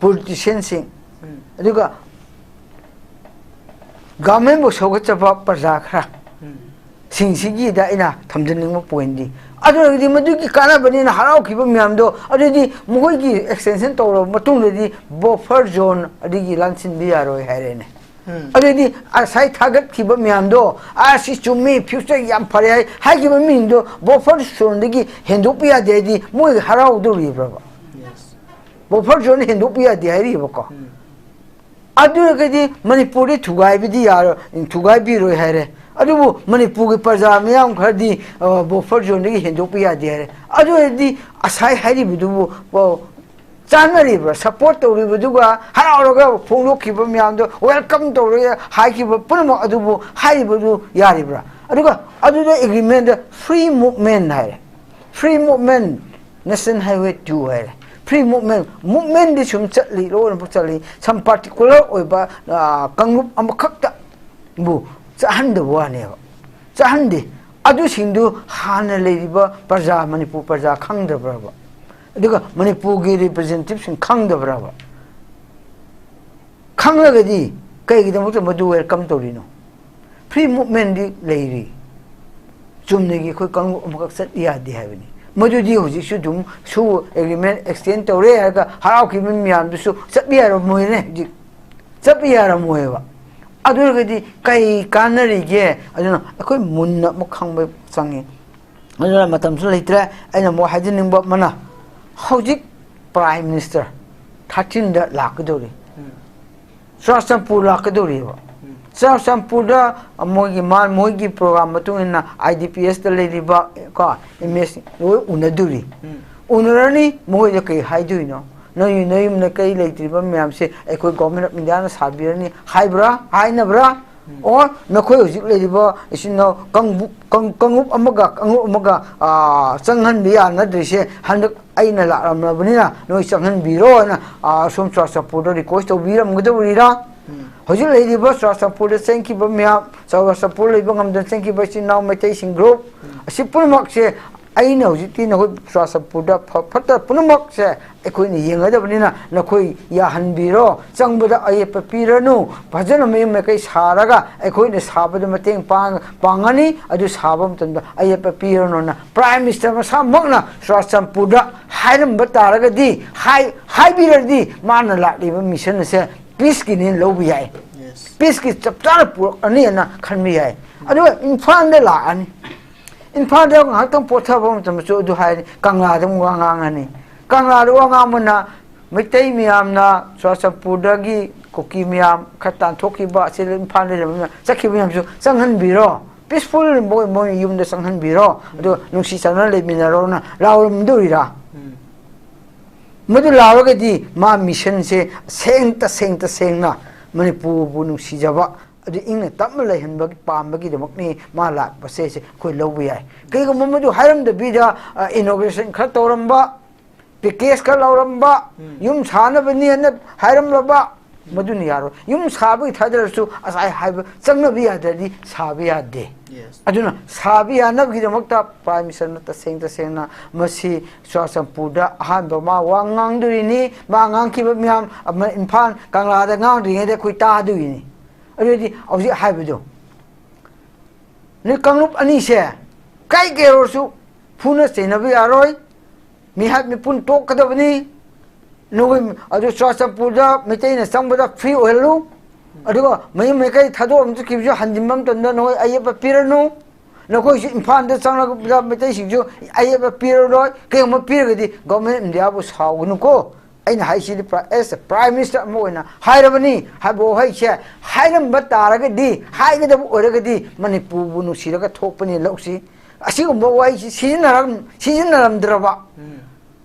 politician ꯁꯤꯡ, ꯑꯗꯨꯒ ꯒꯚꯔꯟꯃꯦꯟꯕꯨ ꯁꯧꯒꯠꯆꯕ ꯄ꯭ꯔꯖꯥ ꯈꯔ ꯁꯤꯡꯁꯤꯒꯤꯗ ꯑꯩꯅ ꯊꯝꯖꯅꯤꯡꯕ ꯄꯣꯏꯟꯗꯤ, ꯑꯗꯨ ꯑꯣꯏꯔꯒꯗꯤ ꯃꯗꯨꯒꯤ ꯀꯥꯟꯅꯕꯅꯤꯅ ꯍꯔꯥꯎꯈꯤꯕ ꯃꯌꯥꯝꯗꯣ, ꯑꯗꯨꯗꯤ ꯃꯈꯣꯏꯒꯤ ꯑꯦꯛꯁꯇꯦꯟꯁꯟ ꯇꯧꯔꯕ ꯃꯇꯨꯡꯗꯗꯤ ꯕꯐꯔ ꯖꯣꯟ ꯑꯗꯒꯤ ꯂꯥꯟꯁꯤꯟꯕ ꯌꯥꯔꯣꯏ ꯍꯥꯏꯔꯦꯅꯦ꯫ ꯑꯗꯨꯗꯤ ꯉꯁꯥꯏ ꯊꯥꯒꯠꯈꯤꯕ ꯃꯌꯥꯝꯗꯣ, "ꯑꯁ, ꯁꯤ ꯆꯨꯝꯃꯤ, ꯐ꯭ꯌꯨꯆꯔ ꯌꯥꯝ ꯐꯔꯦ" ꯍꯥꯏ, ꯍꯥꯏꯈꯤꯕ ꯃꯤꯁꯤꯡꯗꯣ ꯕꯐꯔ ꯖꯣꯟꯗꯒꯤ ꯍꯦꯟꯗꯣꯛꯄ ꯌꯥꯗꯦ ꯍꯥꯏꯗꯤ ꯃꯣꯏ ꯍꯔꯥꯎꯗꯧꯔꯤꯕ꯭ꯔꯕ? ꯕꯐꯔ ꯖꯣꯟ ꯍꯦꯟꯗꯣꯛꯄ ꯌꯥꯗꯦ ꯍꯥꯏꯔꯤꯕꯀꯣ꯫ ꯑꯗꯨ ꯑꯣꯏꯔꯒꯗꯤ ꯃꯅꯤꯄꯨꯔꯗꯤ ꯊꯨꯒꯥꯏꯕꯗꯤ ꯌꯥꯔꯣꯏ, ꯊꯨꯒꯥꯏꯕꯤꯔꯣꯏ ꯍꯥꯏꯔꯦ꯫ ꯑꯗꯨꯕꯨ ꯃꯅꯤꯄꯨꯔꯒꯤ ꯄ꯭ꯔꯖꯥ ꯃꯤꯌꯥꯝ ꯈꯔꯗꯤ, ꯑ, ꯕꯐꯔ ꯖꯣꯟꯗꯒꯤ ꯍꯦꯟꯗꯣꯛꯄ ꯌꯥꯗꯦ ꯍꯥꯏꯔꯦ꯫ ꯑꯗꯨ ꯑꯣꯏꯔꯗꯤ ꯉꯁꯥꯏ ꯍꯥꯏꯔꯤꯕꯗꯨꯕꯨ, ꯑ, ꯆꯥꯟꯅꯔꯤꯕ꯭ꯔꯥ? ꯁꯄꯣꯔꯠ ꯇꯧꯔꯤꯕꯗꯨꯒ ꯍꯔꯥꯎꯔꯒ ꯐꯣꯡꯗꯣꯛꯈꯤꯕ ꯃꯌꯥꯝꯗꯣ, ꯋꯦꯜꯀꯝ ꯇꯧꯔꯒ ꯍꯥꯏꯈꯤꯕ ꯄꯨꯝꯅꯃꯛ ꯑꯗꯨꯕꯨ ꯍꯥꯏꯔꯤꯕꯗꯨ ꯌꯥꯔꯤꯕ꯭ꯔꯥ? ꯑꯗꯨꯒ ꯑꯗꯨꯗ ꯑꯦꯒ꯭ꯔꯤꯃꯦꯟꯗ ꯐ꯭ꯔꯤ ꯃꯨꯚꯃꯦꯟ ꯍꯥꯏꯔꯦ꯫ Free movement, national highway two ꯍꯥꯏꯔꯦ꯫ ꯐ꯭ꯔꯤ ꯃꯨꯚꯃꯦꯟ, ꯃꯨꯚꯃꯦꯟꯗꯤ ꯁꯨꯝ ꯆꯠꯂꯤ, ꯂꯣꯏꯅꯃꯛ ꯆꯠꯂꯤ꯫ ꯁꯝ ꯄꯥꯔꯇꯤꯀꯨꯂꯔ ꯑꯣꯏꯕ, ꯑ, ꯀꯥꯡꯂꯨꯞ ꯑꯃꯈꯛꯇꯕꯨ ꯆꯠꯍꯟꯗꯕ ꯋꯥꯅꯦꯕ꯫ ꯆꯠꯍꯟꯗꯦ꯫ ꯑꯗꯨꯁꯤꯡꯗꯨ ꯍꯥꯟꯅ ꯂꯩꯔꯤꯕ ꯄ꯭ꯔꯖꯥ, ꯃꯅꯤꯄꯨꯔ ꯄ꯭ꯔꯖꯥ ꯈꯪꯗꯕ꯭ꯔꯕ? ꯑꯗꯨꯒ ꯃꯅꯤꯄꯨꯔꯒꯤ ꯔꯤꯄ꯭ꯔꯖꯦꯟꯇꯦꯇꯤꯚꯁꯤꯡ ꯈꯪꯗꯕ꯭ꯔꯕ? ꯈꯪꯂꯒꯗꯤ ꯀꯩꯒꯤꯗꯃꯛꯇ ꯃꯗꯨ ꯋꯦꯜꯀꯝ ꯇꯧꯔꯤꯅꯣ? ꯐ꯭ꯔꯤ ꯃꯨꯚꯃꯦꯟꯗꯤ ꯂꯩꯔꯤ꯫ ꯆꯨꯝꯅꯒꯤ ꯑꯩꯈꯣꯏ ꯀꯥꯡꯂꯨꯞ ꯑꯃꯈꯛ ꯆꯠꯄ ꯌꯥꯗꯦ ꯍꯥꯏꯕꯅꯤ꯫ ꯃꯗꯨꯗꯤ ꯍꯧꯖꯤꯛꯁꯨ ꯑꯗꯨꯝ ꯁꯨ ꯑꯦꯒ꯭ꯔꯤꯃꯦꯟ ꯑꯦꯛꯁꯇꯦꯟ ꯇꯧꯔꯦ ꯍꯥꯏꯔꯒ ꯍꯔꯥꯎꯈꯤꯕ ꯃꯌꯥꯝꯗꯨꯁꯨ ꯆꯠꯄ ꯌꯥꯔꯝꯃꯣꯏꯅꯦ ꯍꯧꯖꯤꯛ꯫ ꯆꯠꯄ ꯌꯥꯔꯝꯃꯣꯏꯕ꯫ ꯑꯗꯨ ꯑꯣꯏꯔꯒꯗꯤ ꯀꯩ ꯀꯥꯟꯅꯔꯤꯒꯦ? ꯑꯗꯨꯅ ꯑꯩꯈꯣꯏ ꯃꯨꯟꯅ ꯑꯃꯨꯛ ꯈꯪꯕ ꯆꯪꯉꯤ꯫ ꯑꯗꯨꯅ ꯃꯇꯝꯁꯨ ꯂꯩꯇ꯭ꯔꯦ꯫ ꯑꯩꯅ ꯑꯃꯨꯛ ꯍꯥꯏꯖꯅꯤꯡꯕ ꯑꯃꯅ, ꯍꯧꯖꯤꯛ ꯄ꯭ꯔꯥꯏꯝ ꯃꯤꯅꯤꯁꯇꯔ ꯊꯥꯔꯇꯤꯟꯗ ꯂꯥꯛꯀꯗꯧꯔꯤ꯫ ꯆꯨꯔꯥꯆꯥꯟꯄꯨꯔ ꯂꯥꯛꯀꯗꯧꯔꯤꯕ꯫ ꯆꯨꯔꯥꯆꯥꯟꯄꯨꯔꯗ ꯃꯣꯏꯒꯤ ꯃꯥ-, ꯃꯣꯏꯒꯤ ꯄ꯭ꯔꯣꯒ꯭ꯔꯥꯝ ꯃꯇꯨꯡ ꯏꯟꯅ ꯑꯥꯏ ꯗꯤ ꯄꯤ ꯑꯦꯁꯇ ꯂꯩꯔꯤꯕ ꯀꯣ, ꯑꯦꯝ ꯑꯦꯁ ꯂꯣꯏ ꯎꯅꯗꯣꯔꯤ꯫ ꯎꯅꯔꯅꯤ, ꯃꯣꯏꯗ ꯀꯩ ꯍꯥꯏꯗꯣꯏꯅꯣ? "ꯅꯣꯏ ꯅꯌꯨꯝ ꯅꯀꯩ ꯂꯩꯇ꯭ꯔꯤꯕ ꯃꯌꯥꯝꯁꯦ ꯑꯩꯈꯣꯏ ꯒꯣꯚꯔꯟꯃꯦꯟ ꯑꯣꯐ ꯏꯟꯗꯤꯌꯥꯅ ꯁꯥꯕꯤꯔꯅꯤ" ꯍꯥꯏꯕ꯭ꯔꯥ? ꯍꯥꯏꯅꯕ꯭ꯔꯥ? ꯑꯣꯔ ꯅꯈꯣꯏ ꯍꯧꯖꯤꯛ ꯂꯩꯔꯤꯕ ꯏꯆꯤꯟ ꯏꯅꯥꯎ ꯀꯥꯡꯕꯨ-, ꯀꯥꯡ-, ꯀꯥꯡꯂꯨꯞ ꯑꯃꯒ ꯀꯥꯡꯂꯨꯞ ꯑꯃꯒ, ꯑꯥ, ꯆꯪꯍꯟꯕ ꯌꯥꯅꯗ꯭ꯔꯤꯁꯦ ꯍꯟꯗꯛ ꯑꯩꯅ ꯂꯥꯛꯂꯝꯂꯕꯅꯤꯅ ꯅꯣꯏ ꯆꯪꯍꯟꯕꯤꯔꯣ ꯍꯥꯏꯅ, ꯑꯥ, ꯑꯁꯣꯝ ꯆꯨꯔꯥꯆꯥꯟꯄꯨꯔꯗ ꯔꯤꯀ꯭ꯋꯦꯁ ꯇꯧꯕꯤꯔꯝꯒꯗꯧꯔꯤꯔꯥ? ꯍꯧꯖꯤꯛ ꯂꯩꯔꯤꯕ ꯆꯨꯔꯥꯆꯥꯟꯄꯨꯔꯗ ꯆꯦꯟꯈꯤꯕ ꯃꯌꯥꯝ, ꯆꯨꯔꯥꯆꯥꯟꯄꯨꯔ ꯂꯩꯕ ꯉꯝꯗꯅ ꯆꯦꯟꯈꯤꯕ ꯏꯆꯤꯟ ꯏꯅꯥꯎ ꯃꯩꯇꯩꯁꯤꯡ ꯒ꯭ꯔꯨꯞ ꯑꯁꯤ ꯄꯨꯝꯅꯃꯛꯁꯦ ꯑꯩꯅ ꯍꯧꯖꯤꯛꯇꯤ ꯅꯈꯣꯏ ꯆꯨꯔꯥꯆꯥꯟꯄꯨꯔꯗ ꯐ-, ꯐꯠꯇ ꯄꯨꯝꯅꯃꯛꯁꯦ ꯑꯩꯈꯣꯏꯅ ꯌꯦꯡꯒꯗꯕꯅꯤꯅ ꯅꯈꯣꯏ ꯌꯥꯍꯟꯕꯤꯔꯣ, ꯆꯪꯕꯗ ꯑꯌꯦꯠꯄ ꯄꯤꯔꯅꯨ, ꯐꯖꯅ ꯃꯌꯨꯝ ꯃꯀꯩ ꯁꯥꯔꯒ ꯑꯩꯈꯣꯏꯅ ꯁꯥꯕꯗ ꯃꯇꯦꯡ ꯄꯥꯡ-, ꯄꯥꯡꯒꯅꯤ꯫ ꯑꯗꯨ ꯁꯥꯕ ꯃꯇꯝꯗ ꯑꯌꯦꯠꯄ ꯄꯤꯔꯅꯨꯅ Prime Minister ꯃꯁꯥꯃꯛꯅ ꯆꯨꯔꯥꯆꯥꯟꯄꯨꯔꯗ ꯍꯥꯏꯔꯝꯕ ꯇꯥꯔꯒꯗꯤ, ꯍꯥꯏ-, ꯍꯥꯏꯕꯤꯔꯗꯤ ꯃꯥꯅ ꯂꯥꯛꯂꯤꯕ mission ꯑꯁꯦ peaceꯀꯤꯅꯦꯅ ꯂꯧꯕ ꯌꯥꯏ꯫ Yes. Peaceꯀꯤ ꯆꯞ ꯆꯥꯅ ꯄꯨꯔꯛꯑꯅꯤꯅ ꯈꯟꯕ ꯌꯥꯏ꯫ ꯑꯗꯨꯒ ꯏꯝꯐꯥꯜꯗ ꯂꯥꯛꯑꯅꯤ꯫ ꯏꯝꯐꯥꯜꯗ ꯉꯥꯏꯍꯥꯛꯇꯪ ꯄꯣꯊꯥꯕ ꯃꯇꯝꯗꯁꯨ ꯑꯗꯨ ꯍꯥꯏꯔꯅꯤ, ꯀꯪꯂꯥꯗ ꯑꯃꯨꯛ ꯋꯥ ꯉꯥꯡꯉꯅꯤ꯫ ꯀꯪꯂꯥꯗ ꯋꯥ ꯉꯥꯡꯕꯅ ꯃꯩꯇꯩ ꯃꯌꯥꯝꯅ ꯆꯨꯔꯥꯆꯥꯟꯄꯨꯔꯗꯒꯤ ꯀꯨꯀꯤ ꯃꯌꯥꯝ ꯈꯔ ꯇꯥꯟꯊꯣꯛꯈꯤꯕ, ꯑꯁꯤꯗ ꯏꯝꯐꯥꯜꯗ ꯂꯩꯔꯕ ꯃꯌꯥꯝ ꯆꯠꯈꯤꯕ ꯃꯌꯥꯝꯁꯨ ꯆꯪꯍꯟꯕꯤꯔꯣ, peaceful ꯃꯣꯏ, ꯃꯣꯏ ꯌꯨꯝꯗ ꯆꯪꯍꯟꯕꯤꯔꯣ, ꯑꯗꯨꯒ ꯅꯨꯡꯁꯤ ꯆꯥꯟꯅꯅ ꯂꯩꯃꯤꯟꯅꯔꯣꯅ ꯂꯥꯎꯔꯝꯗꯣꯔꯤꯔꯥ? ꯎꯝ꯫ ꯃꯗꯨ ꯂꯥꯎꯔꯒꯗꯤ ꯃꯥ missionꯁꯦ ꯁꯦꯡ, ꯇꯁꯦꯡ ꯇꯁꯦꯡꯅ ꯃꯅꯤꯄꯨꯔꯕꯨ ꯅꯨꯡꯁꯤꯖꯕ, ꯑꯗꯨ ꯏꯪꯅ ꯇꯞꯅ ꯂꯩꯍꯟꯕꯒꯤ ꯄꯥꯝꯕꯒꯤꯗꯃꯛꯅꯤ ꯃꯥ ꯂꯥꯛꯄꯁꯦ, ꯁꯦ ꯑꯩꯈꯣꯏ ꯂꯧꯕ ꯌꯥꯏ꯫ ꯀꯩꯒꯨꯝꯕ ꯃꯗꯨ ꯍꯥꯏꯔꯝꯗꯕꯤꯗ, ꯑ, inauguration ꯈꯔ ꯇꯧꯔꯝꯕ, package ꯈꯔ ꯂꯧꯔꯝꯕ, ꯎꯝ꯫ ꯌꯨꯝ ꯁꯥꯅꯕꯅꯦꯅ ꯍꯥꯏꯔꯝꯂꯕ, ꯃꯗꯨꯅ ꯌꯥꯔꯣꯏ꯫ ꯌꯨꯝ ꯁꯥꯕꯒꯤ ꯊꯥꯗꯔꯁꯨ ꯉꯁꯥꯏ ꯍꯥꯏꯕ ꯆꯪꯅꯕ ꯌꯥꯗ꯭ꯔꯗꯤ ꯁꯥꯕ ꯌꯥꯗꯦ꯫ Yes. ꯑꯗꯨꯅ ꯁꯥꯕ ꯌꯥꯅꯕꯒꯤꯗꯃꯛꯇ Prime Ministerꯅ ꯇꯁꯦꯡ ꯇꯁꯦꯡꯅ ꯃꯁꯤ ꯆꯨꯔꯥꯆꯥꯟꯄꯨꯔꯗ ꯑꯍꯥꯟꯕ ꯃꯥ ꯋꯥ ꯉꯥꯡꯗꯣꯔꯤꯅꯤ꯫ ꯃꯥ ꯉꯥꯡꯈꯤꯕ ꯃꯌꯥꯝ ꯑꯃ ꯏꯝꯐꯥꯜ ꯀꯪꯂꯥꯗ ꯉꯥꯡꯗ꯭ꯔꯤꯉꯩꯗ ꯑꯩꯈꯣꯏ ꯇꯥꯗꯣꯏꯅꯤ꯫ ꯑꯗꯨꯗꯤ ꯍꯧꯖꯤꯛ ꯍꯥꯏꯕꯗꯣ, ꯅꯣꯏ ꯀꯥꯡꯂꯨꯞ ꯑꯅꯤꯁꯦ ꯀꯥꯏ ꯀꯩ ꯑꯣꯏꯔꯁꯨ ꯐꯨꯅ ꯆꯩꯅꯕ ꯌꯥꯔꯣꯏ, ꯃꯤꯍꯥꯠ ꯃꯤꯄꯨꯟ ꯇꯣꯛꯀꯗꯕꯅꯤ꯫ ꯅꯈꯣꯏ ꯑꯗꯨ ꯆꯨꯔꯥꯆꯥꯟꯄꯨꯔꯗ ꯃꯩꯇꯩꯅ ꯆꯪꯕꯗ free ꯑꯣꯏꯍꯜꯂꯨ, ꯑꯗꯨꯒ ꯃꯌꯨꯝ ꯃꯀꯩ ꯊꯥꯗꯣꯛꯑꯝ ꯆꯠꯈꯤꯕꯁꯨ ꯍꯟꯖꯤꯟꯕ ꯃꯇꯝꯗ ꯅꯈꯣꯏ ꯑꯌꯦꯠꯄ ꯄꯤꯔꯅꯨ꯫ ꯅꯈꯣꯏꯁꯨ ꯏꯝꯐꯥꯜꯗ ꯆꯪꯂꯛꯄꯗ ꯃꯩꯇꯩꯁꯤꯡꯁꯨ ꯑꯌꯦꯠꯄ ꯄꯤꯔꯔꯣꯏ꯫ ꯀꯩꯒꯨꯝꯕ ꯄꯤꯔꯒꯗꯤ Government of Indiaꯕꯨ ꯁꯥꯎꯒꯅꯨꯀꯣ꯫ ꯑꯩꯅ ꯍꯥꯏꯁꯤꯗꯤ ꯄ꯭ꯔ-, as a Prime Minister ꯑꯃ ꯑꯣꯏꯅ ꯍꯥꯏꯔꯕꯅꯤ ꯍꯥꯏꯕ ꯋꯥꯍꯩꯁꯦ ꯍꯥꯏꯔꯝꯕ ꯇꯥꯔꯒꯗꯤ, ꯍꯥꯏꯒꯗꯕ ꯑꯣꯏꯔꯒꯗꯤ ꯃꯅꯤꯄꯨꯔꯕꯨ ꯅꯨꯡꯁꯤꯔꯒ ꯊꯣꯛꯄꯅꯤ ꯂꯧꯁꯤ꯫ ꯑꯁꯤꯒꯨꯝꯕ ꯋꯥꯍꯩꯁꯤ ꯁꯤꯖꯤꯟꯅꯔꯝ-, ꯁꯤꯖꯤꯟꯅꯔꯝꯗ꯭ꯔꯕ, ꯎꯝ꯫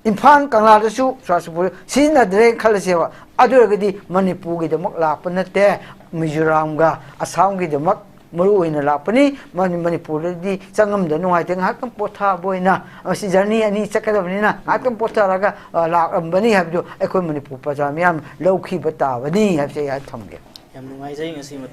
ꯏꯝꯐꯥꯜ ꯀꯪꯂꯥꯗꯁꯨ ꯆꯨꯔꯥꯆꯥꯟꯄꯨꯔ ꯁꯤꯖꯤꯟꯅꯗ꯭ꯔꯦꯅ ꯈꯜꯂꯁꯦꯕ, ꯑꯗꯨ ꯑꯣꯏꯔꯒꯗꯤ ꯃꯅꯤꯄꯨꯔꯒꯤꯗꯃꯛ ꯂꯥꯛꯄ ꯅꯠꯇꯦ, ꯃꯤꯖꯣꯔꯥꯝꯒ ꯑꯁꯥꯝꯒꯤꯗꯃꯛ ꯃꯔꯨ ꯑꯣꯏꯅ ꯂꯥꯛꯄꯅꯤ꯫ ꯃꯅꯤ-, ꯃꯅꯤꯄꯨꯔꯗꯗꯤ ꯆꯪꯉꯝꯗ ꯅꯨꯡꯉꯥꯏꯇꯦ, ꯉꯥꯏꯍꯥꯛꯇꯪ ꯄꯣꯊꯥꯕ ꯑꯣꯏꯅ, ꯃꯁꯤ journey ꯑꯅꯤ ꯆꯠꯀꯗꯕꯅꯤꯅ ꯉꯥꯏꯍꯥꯛꯇꯪ ꯄꯣꯊꯥꯔꯒ, ꯑ, ꯂꯥꯛꯂꯝꯕꯅꯤ ꯍꯥꯏꯕꯗꯨ ꯑꯩꯈꯣꯏ ꯃꯅꯤꯄꯨꯔ ꯄ꯭ꯔꯖꯥ ꯃꯤꯌꯥꯝ ꯂꯧꯈꯤꯕ ꯇꯥꯕꯅꯤ ꯍꯥꯏꯕꯁꯦ ꯑꯩ ꯊꯝꯒꯦ꯫ ꯌꯥꯝ ꯅꯨꯡꯉꯥꯏꯖꯩ ꯉꯁꯤ ꯃꯇꯝ